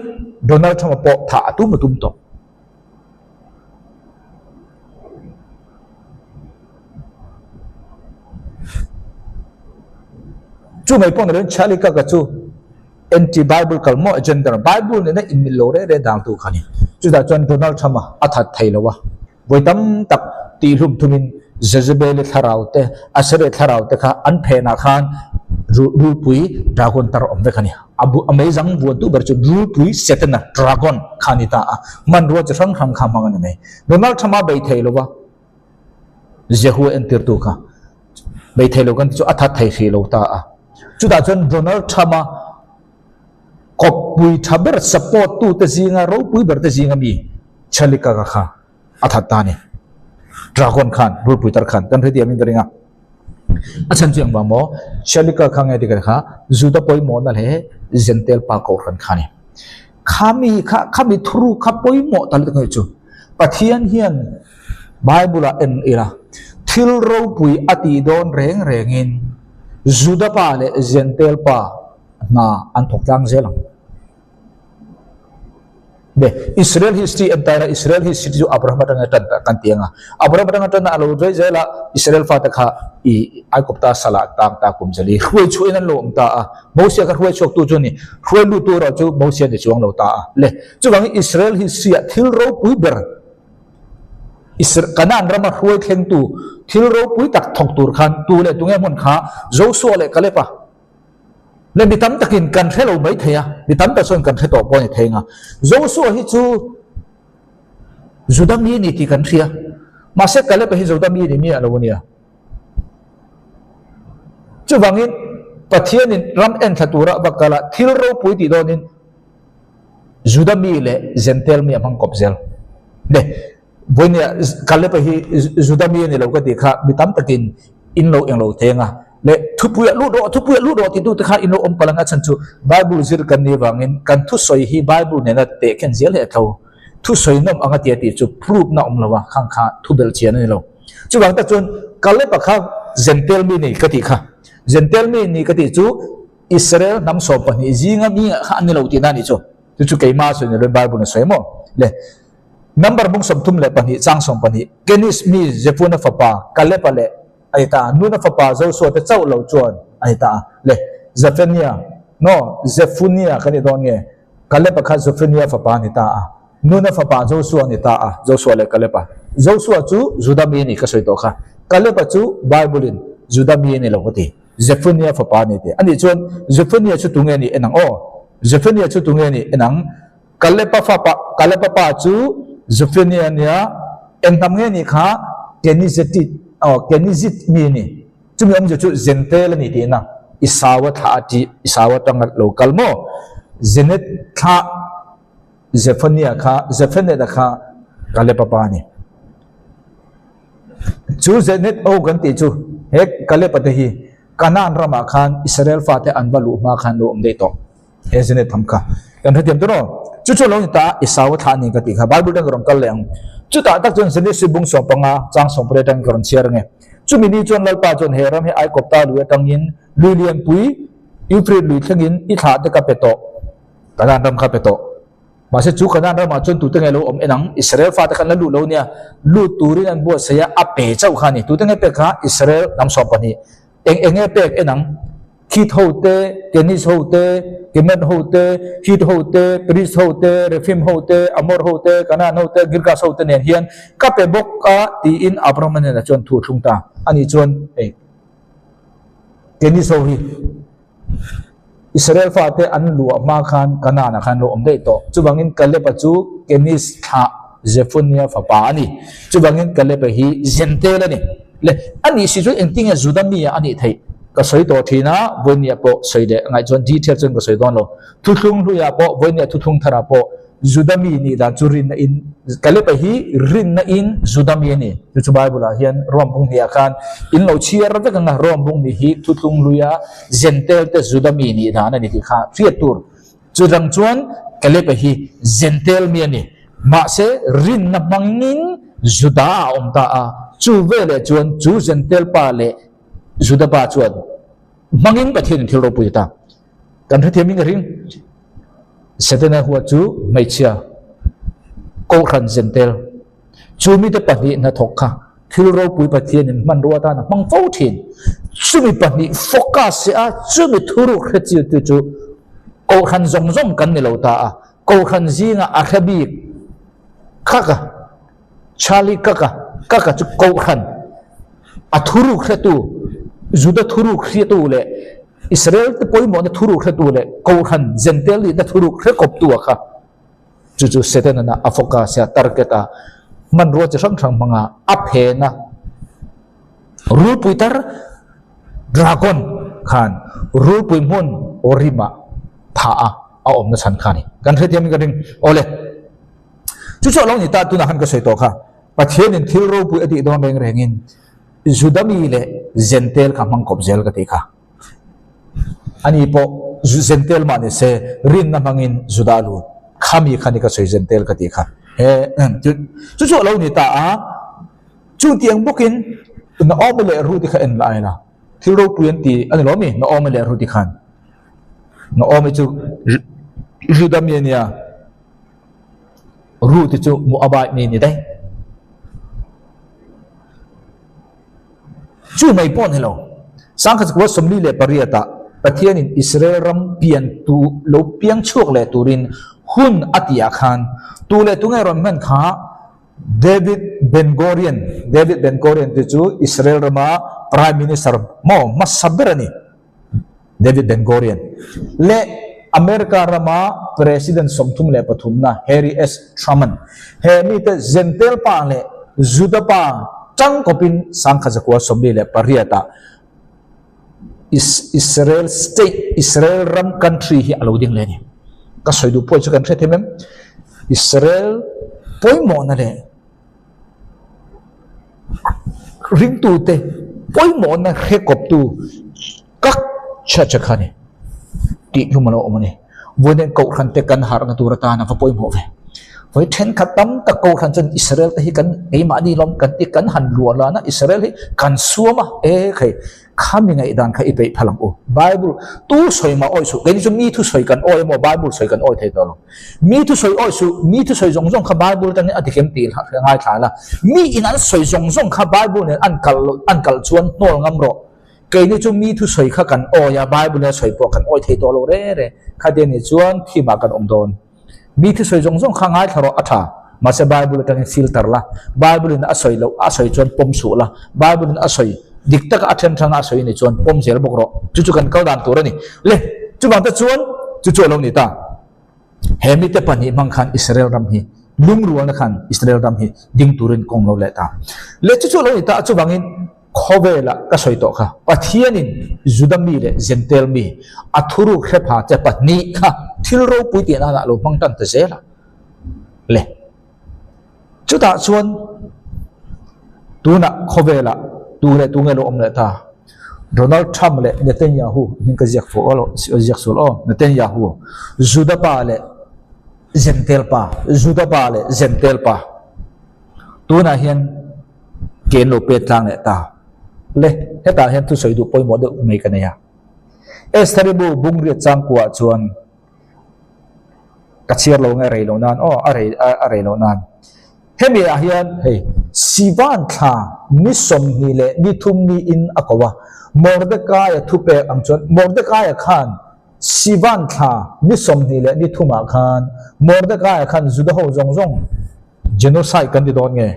Donald Trump-a pawh thah a tum a tum tawh. Chu mai pawh ni loin Charlie Kirk-a chu anti-Bible kal maw agenda, Bible nena inmil lo reh reh dangtu kha a ni. Chutah chuan Donald Trump-a a that thei lo a. Vawi tam tak tihhlum thumin Jezebel-i thlarau te, Asere thlarau te kha an phenah khan rulpui dragon tar awm vek a ni. A bu a meizang vuantu ber chu rulpui Setana, dragon, kha a ni ta a, hmanrua chi hrang hrang kha hmang a ni mai. Donald Trump-a bei thei lo va, Jehu a entirtu kha bei thei lo kan ti chu a that thei hrih lo ta a. Chutah chuan Donald Trump-a kawppui tha ber support tute zinga ropui ber te zinga mi Chalika ka kha a that ta a ni. Dragon khan rulpui tar khan kan hrethiam in ka ring a. A chhan chu engvang maw? Chalika kha nge dik kha Juda pawimawhna leh Gentile pa kohhran kha a ni. Khami kha khami thuru kha pawimawh ta lutuk chu Pathian hian Bible ah en ila thil ropui a tih dawn reng rengin Juda pa leh Gentile pa hna an thawk tlang zel ang. Be, Israel history en taina Israel history chu Abraham atanga tan ta kan ti anga. Abraham atanga tan a lo rei zel a, Israel fate kha i Aikopta sala tang ta kum zali hruai chhuah in an lo awm ta a. Mosia kha hruai chhuak tu chu ni, hruai lut tu erawh chu Mosia ni chuang lo ta a. Le, chuvangin Israel history ah thil ropui ber Isra Kanaan rama hruai thleng tu thil ropui tak thawk tur khan tu leh tunge hmun kha Joshua leh Caleb a. Le mi tam takin kan hre lo mai thei a, mi tam tak chuan kan hre tawh pawh a ni thei ang a. Joshua hi chu Juda mi a ni tih kan hria, mahse Caleb-a hi Juda mi a ni miah lo a nia. Chuvangin Pathianin ram enthla tura va kal a, thil ropui tih dawnin Juda mi leh Gentile mi a hmang kawp zel. Le Vawinia Caleb-a hi Juda mi a ni lo ka tih kha mi tam takin in lo englo teng a, leh thupuiah lut rawh, thupuiah lut rawh titute kha in lo awm palh ang a chhan chu Bible zir kan nih avangin kan thusawi hi Bible nena tehkhen zel hi a tho. Thusawi nawm ang a tia tih chu proof na awm lo a, khang kha thu belh chian a ni lo. Chuvang tak chuan Caleb-a kha Gentile mi ni ka tih kha, Gentile mi ni ka tih chu Israel hnam 12 zinga mi kha a ni lo tihna a nih chu. Chu chu keimah sawi ni loin Bible a sawi maw? Le. Number bung 32 chang 12, Kenis mi Jefuna fapa Kaleb-a leh a ni ta a, Nuna fapa Joshua te chauh lo chuan a ni ta a. Le Zephania, no, Zefunia kan ni dawn nge? Kaleb-a kha Zefunia fapa a ni ta a, Nuna fapa Joshua a ni ta a, Joshua leh Kaleb-a. Joshua chu Juda mi a ni ka sawi tawh kha. Kaleb-a chu Bible-in Juda mi a ni lo ka ti. Zefunia fapa a ni ti. Anih chuan Zefunia chu tunge a nih en ang aw? Zefunia chu tunge a nih en ang? Kaleba fapa, Kaleba pa chu Zephaniah a nia, eng hnam nge nih kha Kenizetit, aw, Kenizit mi a ni. Chumi awmzia chu Zentel a ni tihna, Isaua thlah a ti, Isaua atanga lo kal maw? Zenet thlah Zephaniah kha, Zephanet-a kha Kaleba pa a ni. Chu Zenet o kan tih chu he Kaleba te hi Kanaan ramah khan Israel fate an va luh hma khan lo awm daih tawh. He zine tham kha kan hrethiam tur aw. Chu chu lo ni ta Esau a thlah a ni ka tih kha Bible atang ka rawn kal leh ang. Chutah tak chuan Genesis bung 15 chang 18 atangin ka rawn chhiar ange. Chumi ni chuan Lalpa chuan he ram hi Aikawpta lui atangin lui lianpui Eufrit lui thlengin i thlah te ka pe tawh, Kanaan ram kha pe tawh. Mahse chu Kanaan ramah chuan tute nge lo awm en ang? Israel fate khan la lut lo nia, lut turin an buatsaih a, a pe chauh kha a ni. Tute nge pek kha? Israel hnam sawm pahnih. Eng eng nge pek en ang? Khit ho te, Kenis ho te, Kemet ho te, Hit ho te, Periz ho te, Refim ho te, Amor ho te, Kanaan ho te, Girgas ho te nen hian ka pe bawk a tiin Abrahama hnenah chuan thu a thlung ta. Ani chuan hei Kenis ho hi Israel fate an luah hma khan Kanaan-ah khan lo awm daih tawh. Chuvangin Kaleb-a chu Kenis thlah Zefunia fapa a ni. Chuvangin Kaleb-a hi Zentel a ni. Le, anih si chuan engtinge Juda mi ah a nih theih? Ka sawi tawh thin a, vawinia pawh sawi leh ngaih chuan detail chuan ka sawi dawn lo. Thuthlung hluiah pawh, vawinia thuthlung tharah pawh Juda mi nih dan chu rinna in, Kaleb-a hi rinna in Juda mi a ni. Chu chu Bible-ah hian Rom bung hnih ah khan in lo chhiar vek ang a, Rom bung nih hi thuthlung hluia Zentel te Juda mi nih dan a ni tih kha hriat tur. Chu dang chuan Kaleb-a hi Zentel mi a ni. Mahse, rinna hmangin Juda a awm ta a, chu veleh chuan chu Zentel pa leh Juda pa chuan hmangin Pathianin thil ropui a ta. Kan hrethiam in ka ring. Setana huat chu hmeichhia Kohhran Zentel chu mite pahnih hnathawk kha thil ropui Pathianin hmanrua atan a hmang fo thin. Chumi pahnih focus a chumi thuruk hre chitu chu Kohhran zawng zawng kan ni lo ta a. Kohhran zinga a hre bik Kaka, Charlie Kaka, Kaka chu Kohhran a thuruk hretu, Juda thuruk hriatu leh Israel te pawimawhna thuruk hretu leh Kohhran Jentail nihna thuruk hre kawptu a kha. Chu chu Setana a focus a, target a, hmanrua chi hrang hrang hmanga a phen a. Rulpui tar, dragon, khan rulpui hmun Orim-ah thah a a awmna chhan kha a ni. Kan hrethiam in ka ring. Awle. Chu chu a lo ni ta tunah khan ka sawi tawh kha. Pathianin thil ropui a tih dawn reng rengin Juda mi leh Zentel kha hmang kawp zel ka tih kha. Ani pawh Zentel mah ni se rinna hmangin Juda a lut. Khami kha ni ka sawi Zentel ka tih kha. He chu chu a lo ni ta a. Chutiang bawkin Naomi leh Ruth-i kha en lai la. Thil ropui an ti a ni lo mi Naomi leh Ruth-i khan. Naomi chu Juda mi a nia, Ruth-i chu Moabite mi a ni daih. Chu mai pawh a ni lo. Sangkhat kua 48 ah Pathianin Israel ram pian tu lo piang chhuak leh turin hun a tih ah khan tu leh tunge rawn hman kha David Ben Gurion, David Ben Gurion te chu Israel rama Prime Minister maw hmasa ber a ni. David Ben Gurion leh America rama President 33 na Harry S. Truman. He mite Zentel pa leh Juda pa tangkawpin 1948 ah Israel state, Israel ram country hi a lo ding leh a ni. Ka sawi duh pawh chu kan hre them em? Israel pawimawhna leh ringtute pawimawhna hre kawptu kak chhiat che kha a ni tih hlum a lo awm a ni. Vawiin Kohhran te kan harhna tur atan a va pawimawh ve. Vawi thenkhat tam tak Kohhran chuan Israel te hi kan keimahni lawm kan ti kan han luah lan a, Israel hi kan suam a, e khai khami ngaihdan kha i peih phal ang u. Bible tu sawi mah awih suh, keini chu mi thusawi kan awi emaw Bible sawi kan awi thei tawh lo. Mi thusawi awih suh, mi thusawi zawng zawng kha Bible atangin a tikem tih ngaithla la. Mi in an sawi zawng zawng kha Bible nen an kal an kal chuan hnawl ngam rawh. Keini chu mi thusawi kha kan awi a, Bible a sawi pawh kan awi thei tawh lo re re. Khati a nih chuan thimah kan awm dawn. Mi thusawi zawng zawng kha ngaithla rawh a tha. Mahse Bible atangin filter la. Bible in a sawi loh a sawi chuan pawm suh la. Bible in a sawi dik taka a then hranga a sawi nih chuan pawm zel bawk rawh. Chu chu kan kal dan tur a ni. Le, chuvang te chuan chu chu a lo ni ta. He mite pahnih hmang khan Israel ram hi lungrualna khan Israel ram hi ding turin kawng lo leh ta. Le chu chu a lo ni ta chuvangin Khawvelah ka sawi tawh kha, Pathianin Juda mi leh Jentail mi a thuruk hre pha che pahnih kha thil ropui tih nanah lo hmang tan ta zel a le. Chutah chuan tunah khawvelah tu leh tu nge lo awm leh ta? Donald Trump leh Netanyahu hming ka ziak fuh aw ziak sual aw, Netanyahu, Juda pa leh Jentail pa, Juda pa leh Jentail pa tunah hian Ke an lo pet tlang leh ta. Le, hetah hian thusawi duh pawimawh deuh mai ka nei a. Estheri bu bungriat changkuah chuan ka chhiar lo nge rei lo nan aw a rei a rei lo nan hemi ah hian hei Sivan thla ni 22 leh ni thum ni in a ko a Mordecai a thupek ang chuan Mordecai a khan Sivan thla ni 20 leh ni thum ah khan Mordecai a khan Juda ho zawng zawng genocide kan ti dawn nge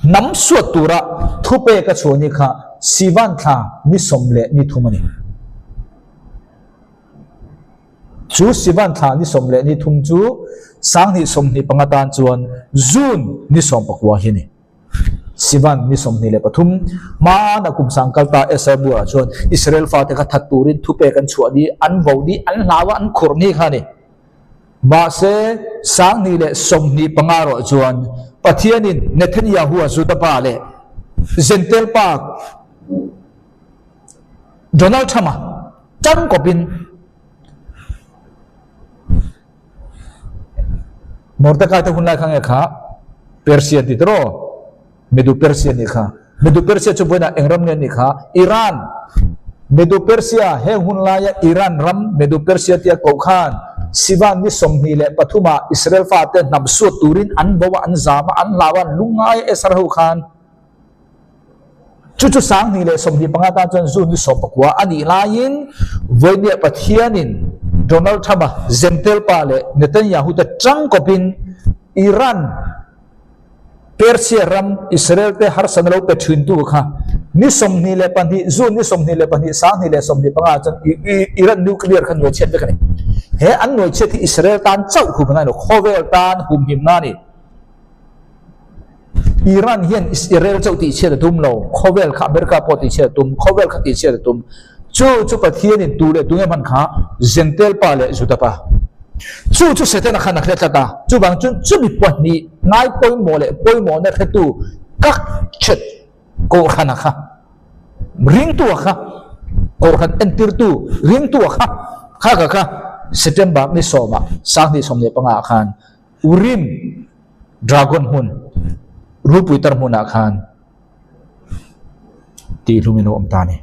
hnam suat tura thupek a chhuah ni kha Sivan thla ni 10 leh ni thum a ni. Chu Sivan thla ni 10 leh ni thum chu 2025 tan chuan June ni 19 hi a ni. Sivan ni 23 hmana kum sang kal ta Esra bulah chuan Israel fate kha that turin thupek an chhuah ni, an vo ni, an hlau a, an khurh ni kha a ni. Mahse, 2025 erawh chuan Pathianin Netanyahu-a Juda pa leh Jentail pa Donald Trump-a tan kawpin Mordecai te hun lai kha nge kha Persia ti tiraw Medo Persia nih kha Medo Persia chu vawiinah eng ram nge nih kha Iran Medo Persia heng hun laia Iran ram Medo Persia tia koh khan Sivan ni 23 ah Israel fate hnam suat turin an bo a an zam a an hlau a an lungngai a Esra ho khan Chu chu 2025 tan chuan June ni 19 a nih laiin vawinia Pathianin Donald Trump-a Jentail pa leh Netanyahu te tangkawpin Iran, Persia ram Israel te harsatna lo pe thintu kha ni 22 June ni 22 2025 chuan Iran nuclear kha nuai chhiat vek a ni. He an nuai chhiat hi Israel tan chauh hum a ngai lo, khawvel tan humhimna a ni. Iran hian Israel chauh tih chhiat a tum lo, khawvel kha America pawh tih chhiat a tum, khawvel kha tih chhiat a tum. Chu chu Pathianin tu leh tu nge hman kha Jentail pa leh Juda pa. Chu chu Setana khan a hre tlat a, chuvang chuan chumi pahnih ngai pawimawh leh pawimawhna hretu kak chet Kohhrana kha, ringtua kha, Kohhran entirtu ringtua kha, kha kha kha September ni sawmah 2025 ah khan Urim Dragon hmun rulpui tar hmunah khan tihhlum in a awm ta a ni.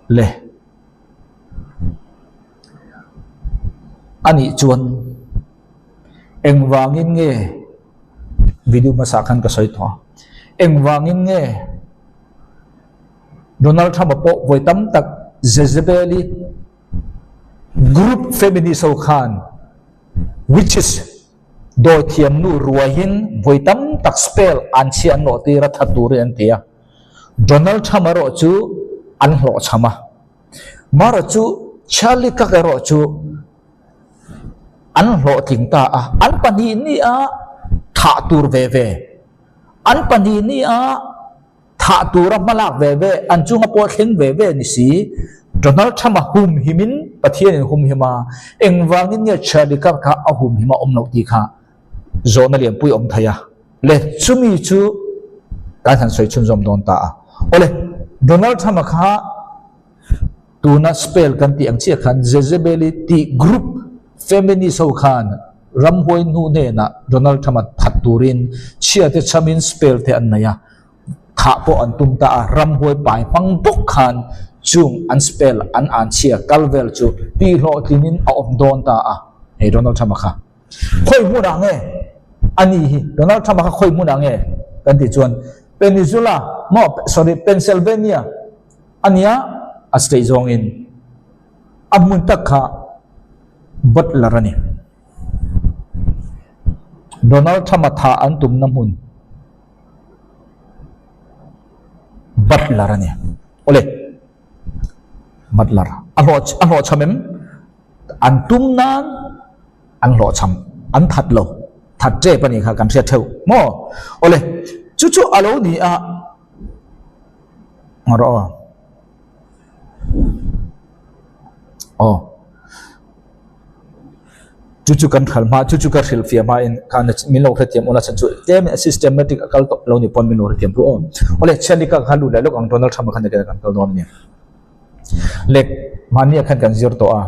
Le anih chuan engvangin nge video hmasa khan ka sawi tawh a, engvangin nge Donald Trump-a pawh vawi tam tak Jezebel-i group feminist ho khan witches dawithiam nu ruaiin vawi tam tak spell an chhia an lawh tir a that turin an ti a. Donald Trump erawh chu an hlawhchham a. Mara chu Charlie Kirk erawh chu an hlawhtling ta a. An pahnih ni a thah tur ve ve. An pahnih ni a Thah tura hmalak ve ve, an chunga pawh thleng ve ve ni si. Donald Trump-a humhimin Pathianin humhim a, engvangin nge Charlie Kirk kha a humhim a awm loh tih kha zawhna lianpui awm thei a. Le, chumi chu kan han sawi chhunzawm dawn ta a. Awle, Donald Trump-a kha tuna spell kan tih ang chiah khan Jezebel-i tih group feminist ho khan ramhuai hnu hnenah Donald Trump-a that turin chhiate chhamin spell te an nei a. Thah pawh an tum ta a, ramhuai pai hmang bawk khan chung an spell an an chhia kal vel chu tihhlawhtlinin a awm dawn ta a, hei Donald Trump-a kha khawi hmunah nge a ni hi Donald Trump-a kha khawi hmunah nge kan tih chuan Peninsula maw sorry Pennsylvania a nia a state zawngin a hmun tak kha Butler a ni. Donald Trump-a thah an tumna hmun. Butler a ni. Awle, Butler. A hlawh a hlawhchham em? An tum nan an hlawhchham, an that lo. That tep a nih kha kan hriat theuh maw? Awle, chu chu a lo ni a. Ngarawh aw. Aw. Chu chu kan hral hma, chu chu ka hrilh fiah hmain khan min lo hrethiam ula chhan chu tlem systematic a kal tawh lo ni pawn min lo hrethiam ru aw. Awle Chandika kha lut leh lawk ang Donald Trump-a khan kan kal dawn a ni. Lek mahnia khan kan zir tawh a.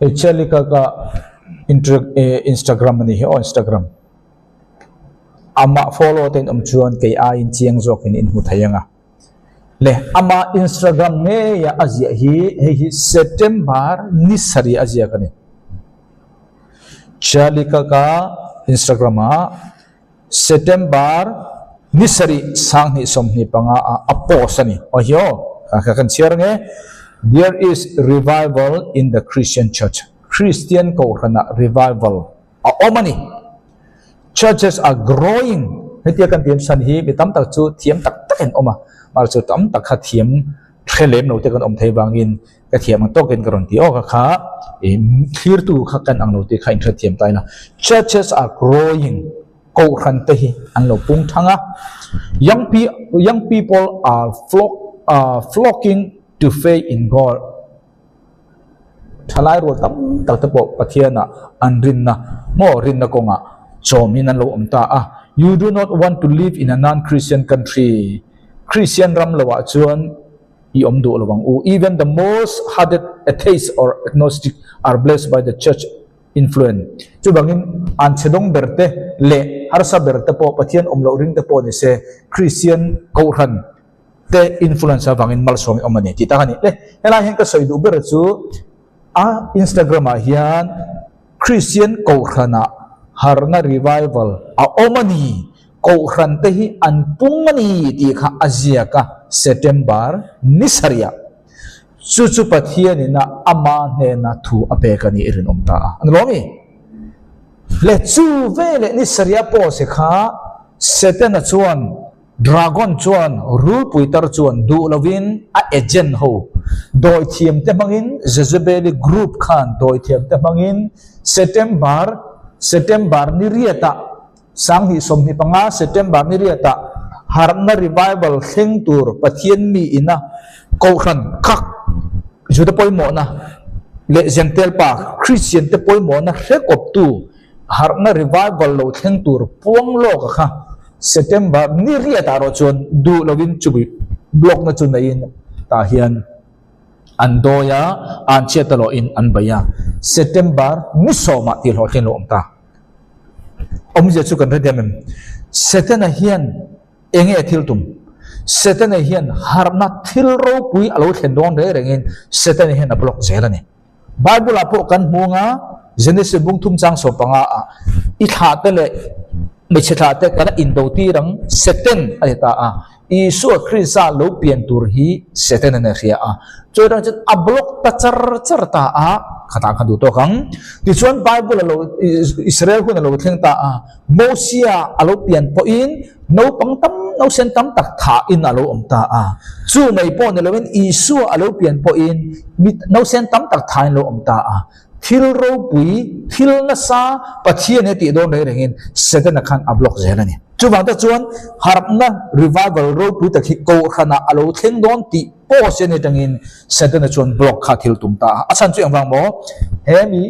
Hei Charlie Kirk a Instagram a ni hi aw Instagram amah follow te in awm chuan kei aiin chiang zawkin in hmu thei ang a le ama Instagram ngeia a ziah hi hei hi September ni sarih a ziak a ni Charlie Kirk a Instagram ah September ni sarih 2025 ah a post a ni. Aw hi aw, ka kan chhiar ang e. There is revival in the Christian church. Christian kohhranah revival a awm a ni. Churches are growing. Hetia kan tih chhan hi mi tam tak chu thiam tak tak in awm a, mahse chu tam tak kha thiam hre lem lo te kan awm thei vangin ka thiam ang tawkin ka rawn ti awk a kha ih thlirtu kha kan ang lo tih kha inhrethiam ta ila churches are growing kohhran te hi an lo pung thang a young pe young people are flock ah flocking to faith in God thalai rual tam tak te pawh Pathianah an rinna maw rinna kawngah chawmin an lo awm ta a you do not want to live in a non-Christian country Christian ram loah chuan I awm duh lo ang u. Even the most hearted atheist or agnostic are blessed by the church influence. Chuvangin an chhedawng ber te leh harsa ber te pawh Pathian awm loh ring te pawh ni se Christian Kohhran te influence avangin malsawm i awm a ni tih tak a ni. Le helai hian ka sawi duh ber chu a Instagram ah hian Christian Kohhranah harna revival a awm a ni. Kohhran te hi an pung a ni tih kha a ziak a, September ni sarih ah. Chu chu Pathianin a ama hnena thu a pek a ni i rinawm ta a. An lawm i? Le chu veleh ni sarih a pawh se kha Setana chuan, Dragon chuan, rulpui tar chuan duh lovin a agent ho dawithiam te hmangin Jezebeli group khan dawithiam te hmangin September September ni riatah 2025 September ni riatah harhna revival thleng tur Pathian mi ina Kohhran khak Juda pawimawhna leh Jentail pa Christian te pawimawhna hre kawptu harhna revival lo thleng tur puang lawk a kha September ni riatah erawh chuan duh lovin chumi block na chu neiin tah hian an dawi a, an chhiat erawhin an bei a, September ni sawmah tih hlawhtling lo awm ta. Awmzia chu kan hre diam em? Setana hian eng nge thil tum? Setana hian harhna thil ropui a lo thlen dawn reng rengin Setana hian a block zel a ni. Bible-ah pawh kan hmu anga Genesis bung thum chang 15 ah i thlah te leh hmeichhe thlah te kan indo tir ang Satan a ti ta a. Isua Krista lo pian tur hi Satan a hria a, chu atang chuan a block ta char char ta a, khatah khan duh tawk ang. Tichuan Bible a lo Israel hun a lo thleng ta a, Mosia a lo pian pawhin naupang tam nausen tam tak thahin a lo awm ta a, chu mai pawh ni loin Isua a lo pian pawhin mi nausen tam tak thahin a lo awm ta a. Thil ropui, thil nasa Pathian he tih dawn reng rengin Setana khan a block zel a ni. Chuvang te chuan harhna revival ropui tak hi Kohhranah a lo thleng dawn tih pawh a sian atangin Setana chuan block kha thil tum ta a. A chhan chu engvang maw? Hemi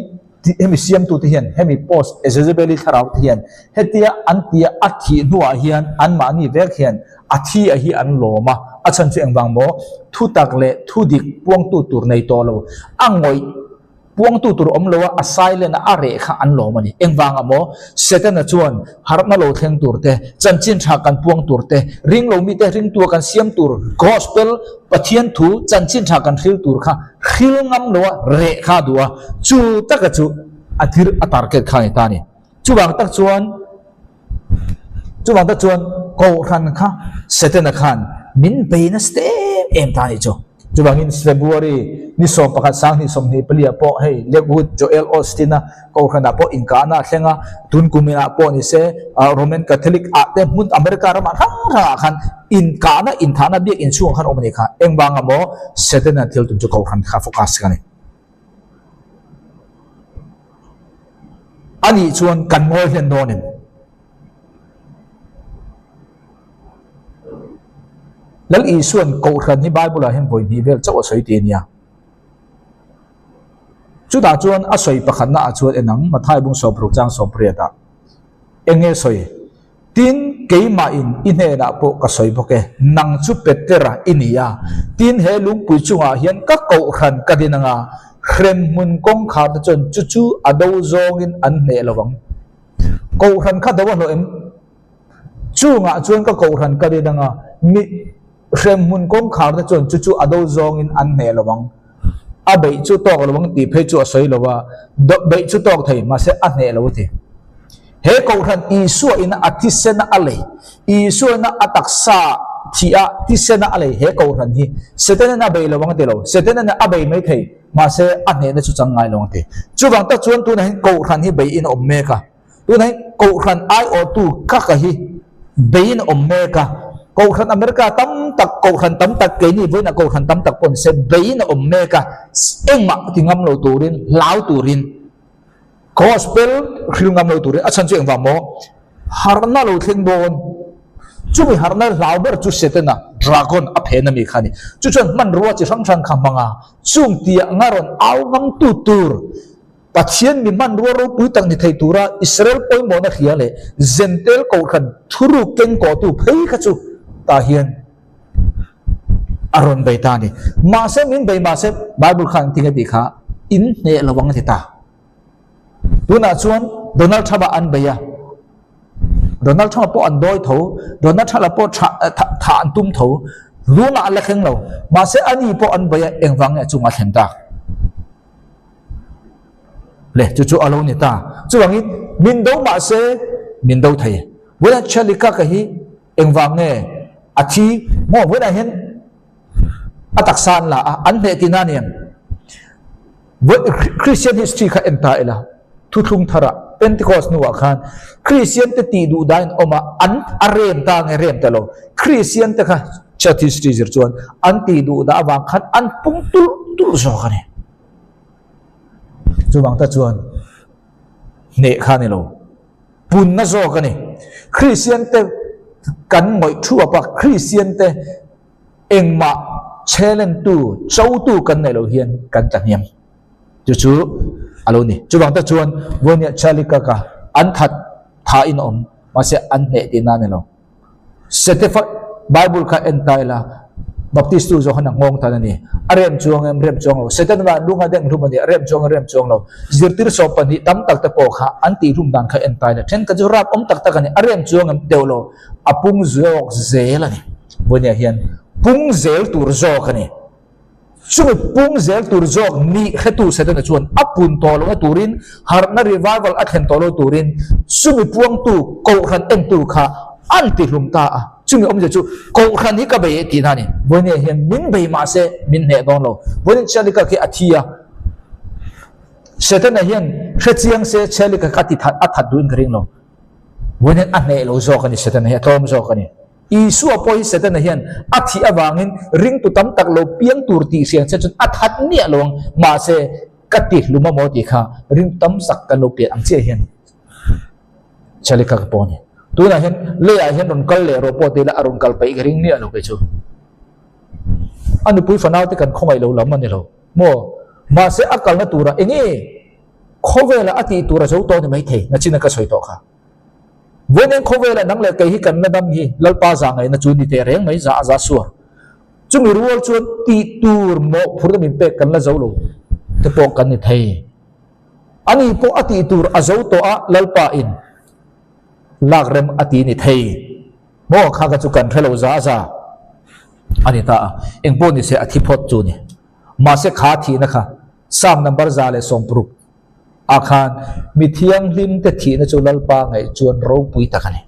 hemi siamtute hian hemi post Jezebeli thlarau te hian hetia an tia a thih hnuah hian anmahni vek hian a thi a hi an lawm a. A chhan chu engvang maw? Thutak leh thudik puangtu tur nei tawh lo a ngawih Puangtu tur awm lo a, a silent a, a reh kha an lawm a ni. Engvangah maw? Setana chuan harhna lo thleng tur te, chanchin tha kan puang tur te, ring lo mite ringtua kan siam tur, gospel, Pathian thu, chanchin tha kan hril tur kha hril ngam lo a, reh kha a duh a. Chu taka chu a thil a target kha a ni ta a ni. Chuvang tak chuan chuvang tak chuan Kohhran kha Setana khan min bei nasa em em ta a nih chu. Chuvangin February ni 11 2024 ah pawh hei Lakewood Joel Osteen-a Kohhranah pawh inkahna a thleng a, tun kuminah pawh ni se Roman Catholic ah te hmun America ramah hrang hrangah khan inkahna inthahna biak inchhungah khan awm a nih kha. Engvanga maw Setana thil tum chu Kohhran kha focus ka ni. A nih chuan kan ngawi hlen dawn em? Lal Isuan Kohhran hi Bible-ah hian vawi hnih vel chauh a sawi tih a nia. Chutah chuan a sawi pakhatna ah chuan en ang, Mathai bung 60 chang 18 ah. Eng nge sawi? Tin, keimahin i hnenah pawh ka sawi bawk e, nang chu Petera i ni a, tin he lungpui chungah hian ka Kohhran ka din anga, Hremhmun kawngkhar te chuan chu chu a do zawngin an hneh lo ang. Kohhran kha do a hlawh em? Chungah chuan ka kohhran ka rin anga mi hremhmun kawngkhar te chuan chu chu a do zawngin an hneh lo ang. A beih chu tawk lo ang tih phei chu a sawi lo a, beih chu tawk thei mahse a hneh lo a ti. He kohhran Isua ina a thisena a lei, Isua ina a taksa thih a thisena a lei he kohhran hi Setanin a bei lo ang a ti lo. Setanin a bei mai thei, mahse a hnehna chu chang ngai lo ang a ti. Chuvang tak chuan tunah hian kohhran hi beiin a awm mek a. Tunah hian kohhran aiawhtu kaka hi beiin a awm mek a. Kohhran America tam tak, kohhran tam tak keini vawiinah kohhran tam tak pawh ni se beiin a awm mek a. Engmah ti ngam lo turin, hlau turin. Gospel hril ngam lo turin a chhan chu engvang maw? Harhna lo thleng dawn. Chumi harhna hlau ber chu Setana, dragon, a phen a mi kha a ni. Chu chuan hmanrua chi hrang hrang kha hmang a, chung tiah nga rawn au ngam tu tur Pathian mi hmanrua ropui tak ni thei tura Israel pawimawhna hria leh Zentel kohhran thuruk keng kawhtu phei kha chu tah hian a rawn bei ta a ni. Mahse min bei mahse Bible khan engtin nge tih kha in hneh lo ang a ti ta. Tunah chuan Donald Trump-a an bei a, Donald Trump-a pawh an dawi tho, Donald Trump-a pawh tha tha an tum tho, lunah an la thleng lo. Mahse ani pawh an bei a, engvang nge a chungah a thlen tak? Le chu chu a lo ni ta. Chuvangin min do mahse min do thei. Vawiin Chalika ka hi Engvang nge a thi maw vawiinah hian a taksa an la a, an hneh tihna a ni ang. Christian history kha en ta ila, thuthlung tharah Pentecost hnuah khan Christian te tih duh dahin awm a, an a rem ta nge rem ta lo. Christian te kha church history zir chuan an tih duh dah avang khan an pung tulh tulh zawk a ni. Chuvang ta chuan hneh kha a ni lo. Punna zawk a ni. Kristian te kan ngawih thuap a, Kristian te engmah challenge tu, cho tu kan neih loh hian kan tla hniam. Chu chu a lo ni. Chuvang tak chuan Vawnia Chalikaka an that thain a awm, mahse an hneh tihna a ni lo. Setefa Bible kha en ta ila, Baptist tu zawk han a nghawng tan a ni. A rem chuang em? Rem chuang lo. Satan van lung a deng hlum a ni. A rem chuang em? Rem chuang lo. Zirtir 12 tam tak te pawh kha an tih hlum dan kha en ta ila, then kha chu rap awm tak tak a ni. A rem chuang em? Deuh lo. A pung zawk zel a ni. Vawinia hian pung zel tur zawk a ni. Chumi pung zel tur zawk nih hretu Setana chuan a pun tawh lohna turin, harhna revival a thlen tawh lo turin chumi puangtu Kohhran entu kha an ti hlum ta a. Chumi awmzia chu Kohhran hi ka bei e tihna a ni. Vawinia hian min bei mah se min hneh dawn lo. Vawiin Chalika khi a thi a, Setana hian hrechiang se Chalika kha a ti that a that duhin ka ring lo. Vawiin hian a hneh lo zawk a ni, Setana hi a tlawm zawk a ni. Isua pawh hi Setana hian a thih avangin ringtu tam tak lo piang tur tih hriang che chuan a that miah lo ang, mahse ka ti hlum a maw tih kha ringtu tam sak kan lo pian ang chiah hian Chalika ka pawh a ni. Tunah hian leiah hian rawn kal leh rawh pawh ti ila a rawn kal peih ka ring miah lo kei chu. A nupui fanau te kan khawngaih lo lam a ni lo maw? Mahse a kalna turah eng nge khawvelah a tih tur a zo tawh a ni maithei, nachina ka sawi tawh kha. Vawiin khawvela nang leh kei hi kan la dam hi Lalpa za ngaihna chu ni teh reng mai za a za suar. Chumi rual chuan tih tur mawhphurna min pek kan la zo lo te pawh kan ni thei. Ani pawh a tih tur a zo tawh a Lalpa in lak rem a ti ni thei. Maw kha kha chu kan hre lo za a za a ni ta a. Engpawh ni se a thi phawt chu ni. Mahse kha thihna kha Psalm number 160 Ah khan mi thianghlimte thihna chu Lalpa ngaih chuan ropui tak a ni.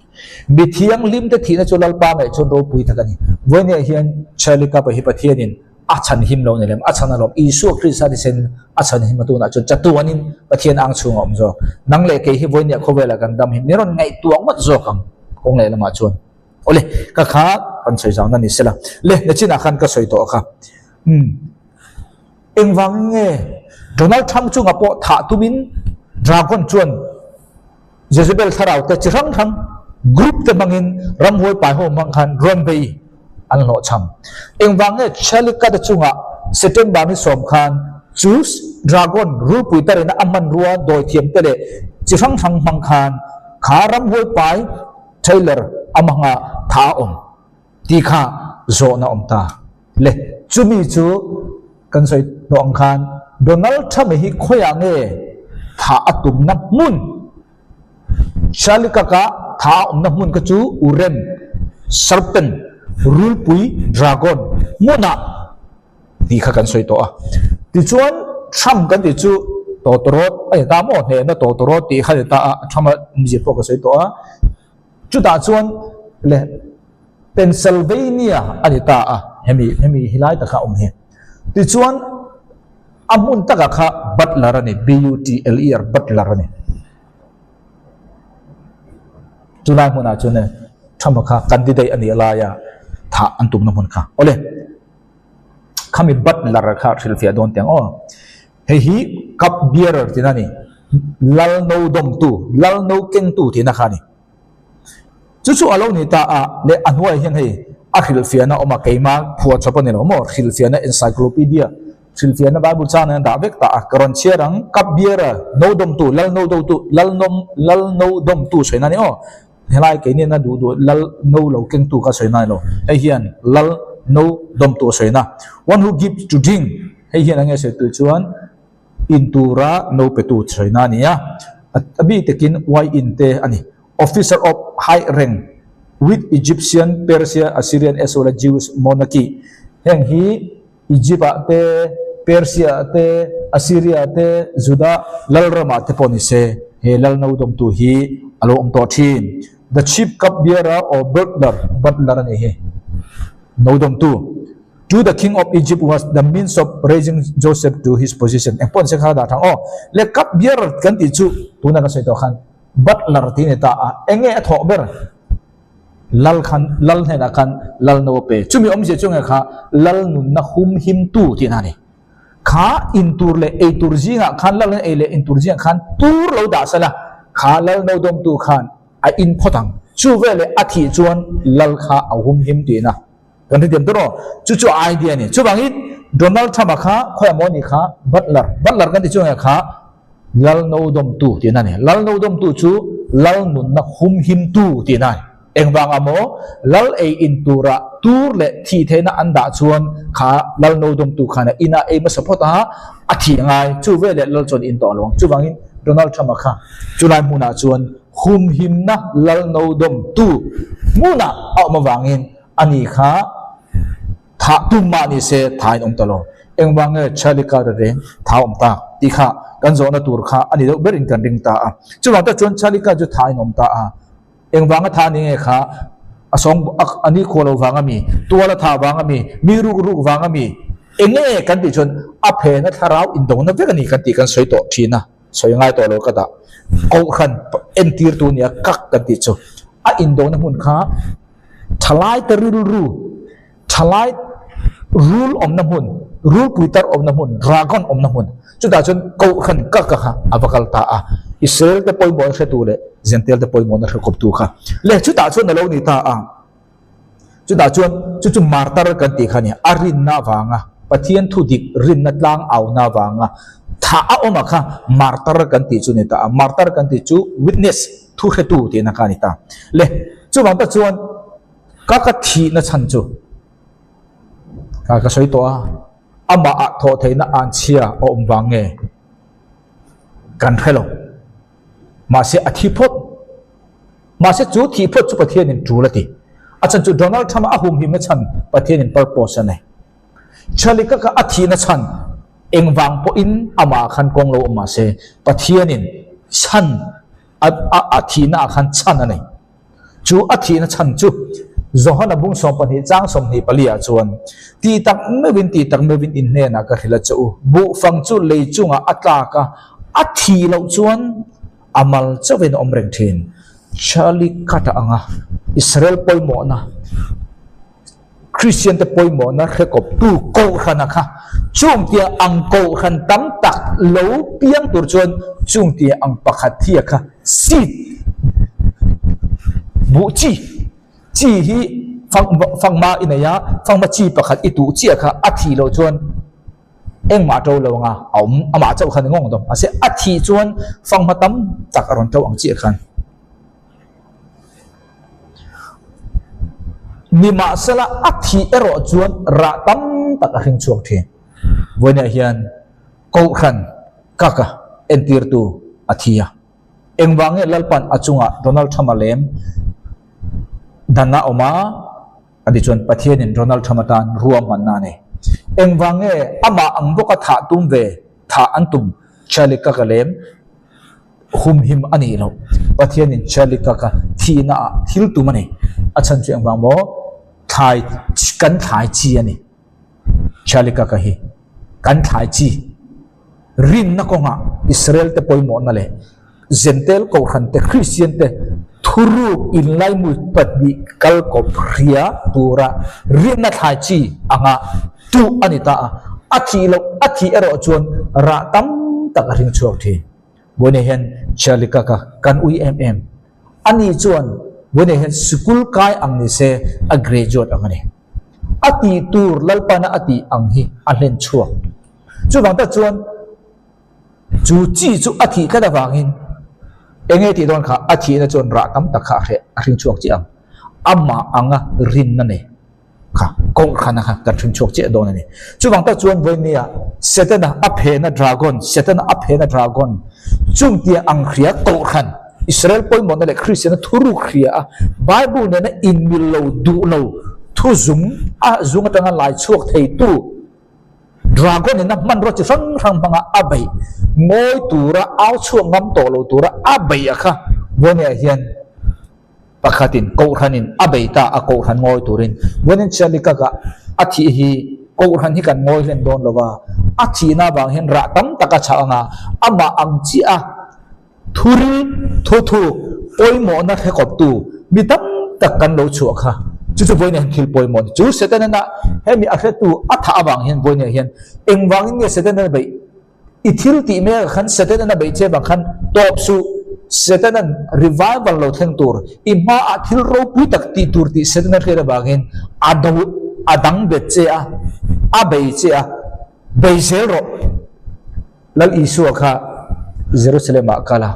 Mi thianghlimte thihna chu Lalpa ngaih chuan ropui tak a ni. Vawinia hian Charlie Cup-a hi Pathianin a chhan him lo ni lem, a chhan alawm. Isua Krista thisen a chhan him a tunah chuan chatuanin Pathian ang chhunga awm zawk. Nang leh kei hi vawinia khawvelah kan dam hi mi rawn ngaihtuah ngawt zawk ang kawng leh lamah chuan. Awle, ka kha kan sawi zangna ni sela. Le, nachinah khan ka sawi tawh kha. Umm. Engvangin nge Donald Trump chunga pawh thah tumin Dragon chuan Jezebel thlarau te chi hrang hrang group te hmangin ramhuai pai ho hmang khan rawn bei an hlawhchham. Engvang nge Chalika te chunga September ni 10 khan chu Dragon rulpui tarina a hmanrua dawithiam te leh chi hrang hrang hmang khan kha ramhuai pai trailer a hmanga tha a awm tih kha zawhna awm ta. Le, chumi chu kan sawi hnawh ang khan Donald Trump hi khawiah nge thah a tumna hmun? Charlie Kirk-a thah a awmna hmun kha chu Uren, Serpent, Rulpui, Dragon, hmunah tih kha kan sawi tawh a. Tichuan Trump kan tih chu tawtawrawt a ni ta maw? Hnehna tawtawrawt tih kha a ni ta a, Trump-a awmzia pawh ka sawi tawh a. Chutah chuan le Pennsylvania a ni ta a, hemi hemi helai taka awm hi. Tichuan a hmun takah kha Butler a ni, B-U-T-L-E-R, Butler a ni. Chulai hmunah chuan Trump-a kha candidate a nih laia thah an tumna hmun kha. Awle, khami Butler kha hrilhfiah dawn teh ang aw. Hei hi cup bearer tihna a ni. Lal no dawmtu, lal no kengtu tihna kha a ni. Chu chu a lo ni ta a, leh a hnuaiah hian hei a hrilhfiahna awm a, keimah phuahchawp a ni lo maw? Hrilhfiahna encyclopedia, hrilhfiahna Bible chang nen a dah vek ta a, ka rawn chhiar ang, cup bearer, no dawmtu, lal no dotu, lal nawm, lal no dawmtu sawi na a ni aw. Helai kei nena duh duh lal no lo kengtu kha sawi na a ni lo. Hei hian lal no dawmtu a sawi na. One who gives to drink, hei hian enge sawi tu chuan in tura no petu sawi na a ni a. A bik takin uaiin te a ni. Officer of high rank with Egyptian, Persia, Assyrian as well as Jewish monarchy. Heng hi Egypt ah te, Persia ah te, Assyria ah te, Juda lalram ah te pawh ni se he lal no dawmtu hi a lo awm tawh thin. The chief cup bearer or butler, butler a nih hi, no dawmtu, to the king of Egypt was the means of raising Joseph to his position. Eng pawh ni se kha dah thang aw. Le cup bearer kan tih chu tuna kan sawi tawh khan butler tih a ni ta a, eng nge a thawh ber? Lal khan, Lal hnenah khan Lal no a pe. Chumi awmzia chu nge kha Lal nunna hum himtu tihna a ni. Kha intur leh eitur zingah khan Lal ei leh intur zingah khan tur lo dah sela, kha Lal no dawmtu khan a in phawt ang. Chu veleh a thih chuan Lal kha a hum him tihna. Kan hrethiam tawh rawh. Chu chu a idea a ni. Chuvangin Donald Trump-a kha khawiah maw a nih kha Butler, Butler kan ti chu nge kha Lal no dawmtu tihna a ni. Lal no dawmtu chu Lal nunna humhimtu tihna a ni. Engvangah maw Lal ei in tura tur leh thih theihna an dah chuan kha Lal no dawmtu khan a inah ei hmasa phawt a, a thih ngai. Chu veleh Lal chuan in tawh lo ang. Chuvangin Donald Trump-a kha chulai hmunah chuan humhimna Lal no dawmtu hmunah a awm avangin A ni kha thah tum mah ni se tha in awm ta lo. Engvang nge Charlie Carter reng tha awm tak tih kha kan zawhna tur kha a ni deuh ber in kan ring ta a. Chuvang tak chuan Charlie Carter chu tha in awm ta a. Engvanga tha ni nge kha a sawng a ni khuah lo vang a mi, tual a thah vang a mi, mi ruk ruk vang a mi, enge kan tih chuan a phena thlarau indona vek a ni kan tih kan sawi tawh thin a. Sawi ngai tawh lo ka dah. Kohhran entirtu nia kak kan tih chu a indona hmun kha thalai te rilru, thalai rul awmna hmun, rulpui tar awmna hmun, dragon awmna hmun chutah chuan kohhran kak kha a va kal ta a. Israel te pawimawhna hretu leh Jentail te pawimawhna hre kawptu kha le chutah chuan a lo ni ta a. Chutah chuan chu chu martar kan tih kha a ni. A rinna avanga, Pathian thu dik rinna tlang auna avanga thah a awm a kha martar kan tih chu a ni ta a. Martar kan tih chu witness, thu hretu tihna kha a ni ta. Le, chuvang tak chuan ka ka thihna chhan chu ka ka sawi tawh a, amah ah thawh theihna anchhia a awm vang nge kan hre lo. Mahse a thi phawt. Mahse chu thih phawt chu Pathianin tul a ti. A chhan chu Donald Trump a humhimna chhan Pathianin purpose a nei. Chalika kha a thihna chhan engvang pawhin amah khan kawng lo awm mahse Pathianin chhan a a thihna ah khan chhan a nei. Chu a thihna chhan chu Johana bung 12 chang 24 ah chuan ti tak meuhin ti tak meuhin in hnenah ka hrilh a che u. Buhfang chu lei chungah a tlak a, a thih loh chuan A mal chauhin a awm reng thin. Charlie Carter anga Israel pawimawhna, Christian te pawimawhna hrekawptu Kohhrana kha chungtia ang Kohhran tam tak lo piang tur chuan chungtia ang pakhat hi a kha seed, buh chi, chi hi fangma i nei a, fangma chi pakhat i tuh chiah kha a thih loh chuan Engmah a to lo anga a awm, amah chauh khan i ngawng dawm. Mahse a thih chuan fanghma tam tak a rawn to ang chiah khan. Nimahsela a thih erawh chuan rah tam tak a hring chhuak thin. Vawiinah hian. Kohhran kaka entirtu a thi a. Engvang nge Lalpan a chungah Donald Trump-a lem dan a awm a? A ti chuan Pathianin Donald Trump atan ruahmanna a nei. Engvang nge amah ang bawka thah tum ve thah an tum Charlie Kirk-a lem humhim a nih loh? Pathianin Charlie Kirk-a thihna ah thil tum a nei. A chhan chu engvang maw? Thlai kan thlai chi a ni. Charlie Kirk-a hi kan thlai chi. Rinna kawngah Israel te pawimawhna leh Jentail kohhran te Kristian te thuruk inlaimut pahnih kal kawp hria tura rinna thlai chi anga tuh a ni ta a, a thih loh a thih erawh chuan rah tam tak a hring chhuak thin. Buaina hian Charlie Kirk-a kan ui em em. Ani chuan buaina hian sikul kai ang ni se a graduate ang a ni. A tih tur Lalpana a tih ang hi a hlen chhuak. Chuvang tak chuan chu chi chu a thih tlat avangin eng nge tih dawn kha a thihna chuan rah tam tak kha a hreh a hring chhuak chiah ang. Amah anga rinna nei kha kawngkhana kha kan hring chhuak chiah dawn a ni. Chuvang tak chuan vawinia Setana a phehna dragon, Setana a phehna dragon chung tia ang hria kohhran Israel pawimawhna leh Kristiana thuruk hria a Bible nena inmil lo duh lo thu zung a zung atanga lai chhuak theitu Dragon in a hmanraw chi hrang hrang hmanga a beih ngawi tura au chhuak ngam tawh lo tura a beih a kha Buaine ah hian pakhatin Kohhranin a bei ta a Kohhran ngawi turin Buaine Chialikaka a thih hi Kohhran hi kan ngawi hlen dawn lo va, a thihna avang hian rah tam tak a chhah anga amah ang chiah a Thuril, thuthu, pawimawhna hlekawptu mi tam tak kan lo chhuah kha. Chu chu vawiinah hian thil pawimawh a ni. Chu Setana hemi a hretu a thah avang hian vawiinah hian engvangin nge Setana beih? I thil tih mek ah khan Setana beih che vang khan tawp suh. Setana'n revival lo thleng tur, i hmaah thil ropui tak tih tur tih Setana hriat avangin a do, a dang bet che a, a bei che a, bei zel rawh. Lal Isua kha Jerusalem ah kal a,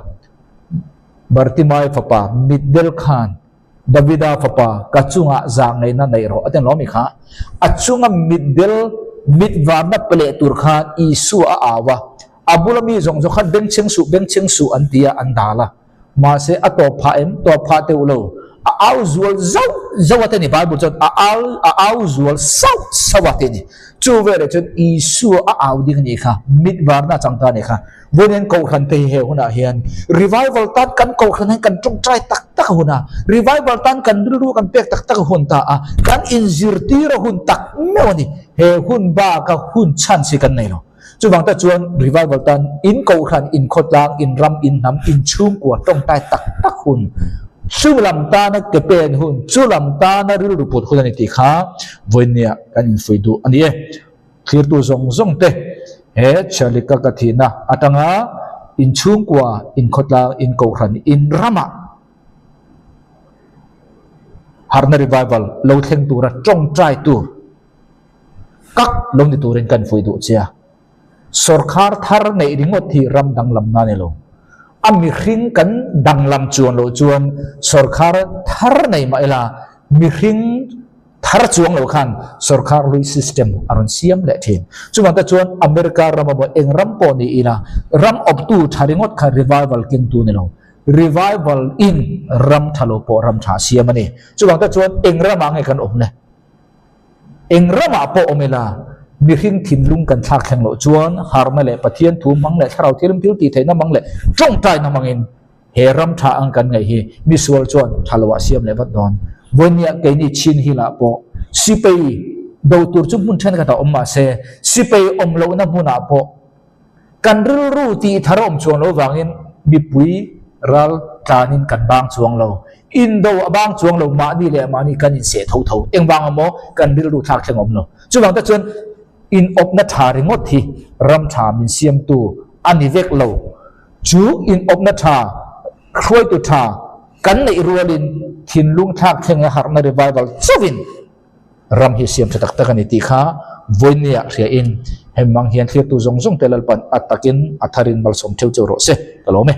Bartimai fapa mitdel khan Davida fapa ka chungah zah ngaihna neih rawh a ti ang lo mi kha. A chunga mitdel mitvarna pe leh tur khan Isua a au a, a bula mi zawng zawng khan bengchheng suh bengchheng suh an ti a, an dal a. Mahse a tawp phah em? Tawp phah teuh lo. A au zual zauh zauh a te ni, Bible chuan a au a au zual sauh sauh a te ni. Chu veleh chuan Isua a au ding a nih kha, mit varna a chang ta a nih kha. Vawiin Kohhran te hi he hunah hian revival tan kan Kohhran hian kan tawngtai tak tak a hun a, revival tan kan rilru kan pek tak tak a hun ta a, kan inzirtir a hun tak meuh a ni. He hun baka hun chance hi kan nei lo. Chuvang tak chuan revival tan in kohhran, in khawtlang, in ram, in hnam, in chhungkua tawngtai tak tak hun, chu lam tana ke pen hun, chu lam tana rilru put hun a ni tih kha vawinia kan infuih duh a ni e. Thlirtu zawng zawng te he Chhiarlika ka thihna atanga in chhungkua, in khawtlang, in kohhran, in ramah harhna revival lo thleng tura tawngtai tur, Tak lo ni turin kan fuih duh che a, sawrkhar thar neih ringawt hi ram danglam na ni lo. A mihring kan danglam chuan loh chuan sawrkhar thar nei mah ila mihring thar chuang lo khan sawrkhar hlui system a rawn siam leh thin. Chuvang te chuan America ram emaw eng ram pawh ni ila ram awptu tha ringawt kha revival kengtu ni lo. Revival in ram tha lo pawh ram tha siam a ni. Chuvang te chuan eng ramah nge kan awm le? Eng ramah pawh awm ila, mihring thinlung kan thlak thleng loh chuan harna leh Pathian thu hmang leh thlarau thirim thil tih theihna hmang leh tawngtaina hmangin he ram tha ang kan ngaih hi misual chuan tha loah siam leh vat dawn. Vawinia keini Chin Hill-ah pawh sipei do tur chu hmun thenkhatah awm mah se, sipei awm lohna hmunah pawh Kan rilru tih thar awm chuang lo vangin mipui ral tlanin kan bang chuang lo. Indo a bang chuang lo, mahni leh mahni kan inseh tho tho. Engvang emaw kan rilru thlak thleng awm lo. Chuvang te chuan inawpna tha ringawt hi ram tha min siamtu a ni vek lo. Chu inawpna tha, hruaitu tha kan neih rualin thinlung thlak thleng a harhna revival chauhin Ram hi siam tha tak tak a ni tih kha vawinia hria in hemi mang hian thlirtu zawng zawng te Lalpan a takin a tharin malsawm theuh cheu rawh se ka lawm e.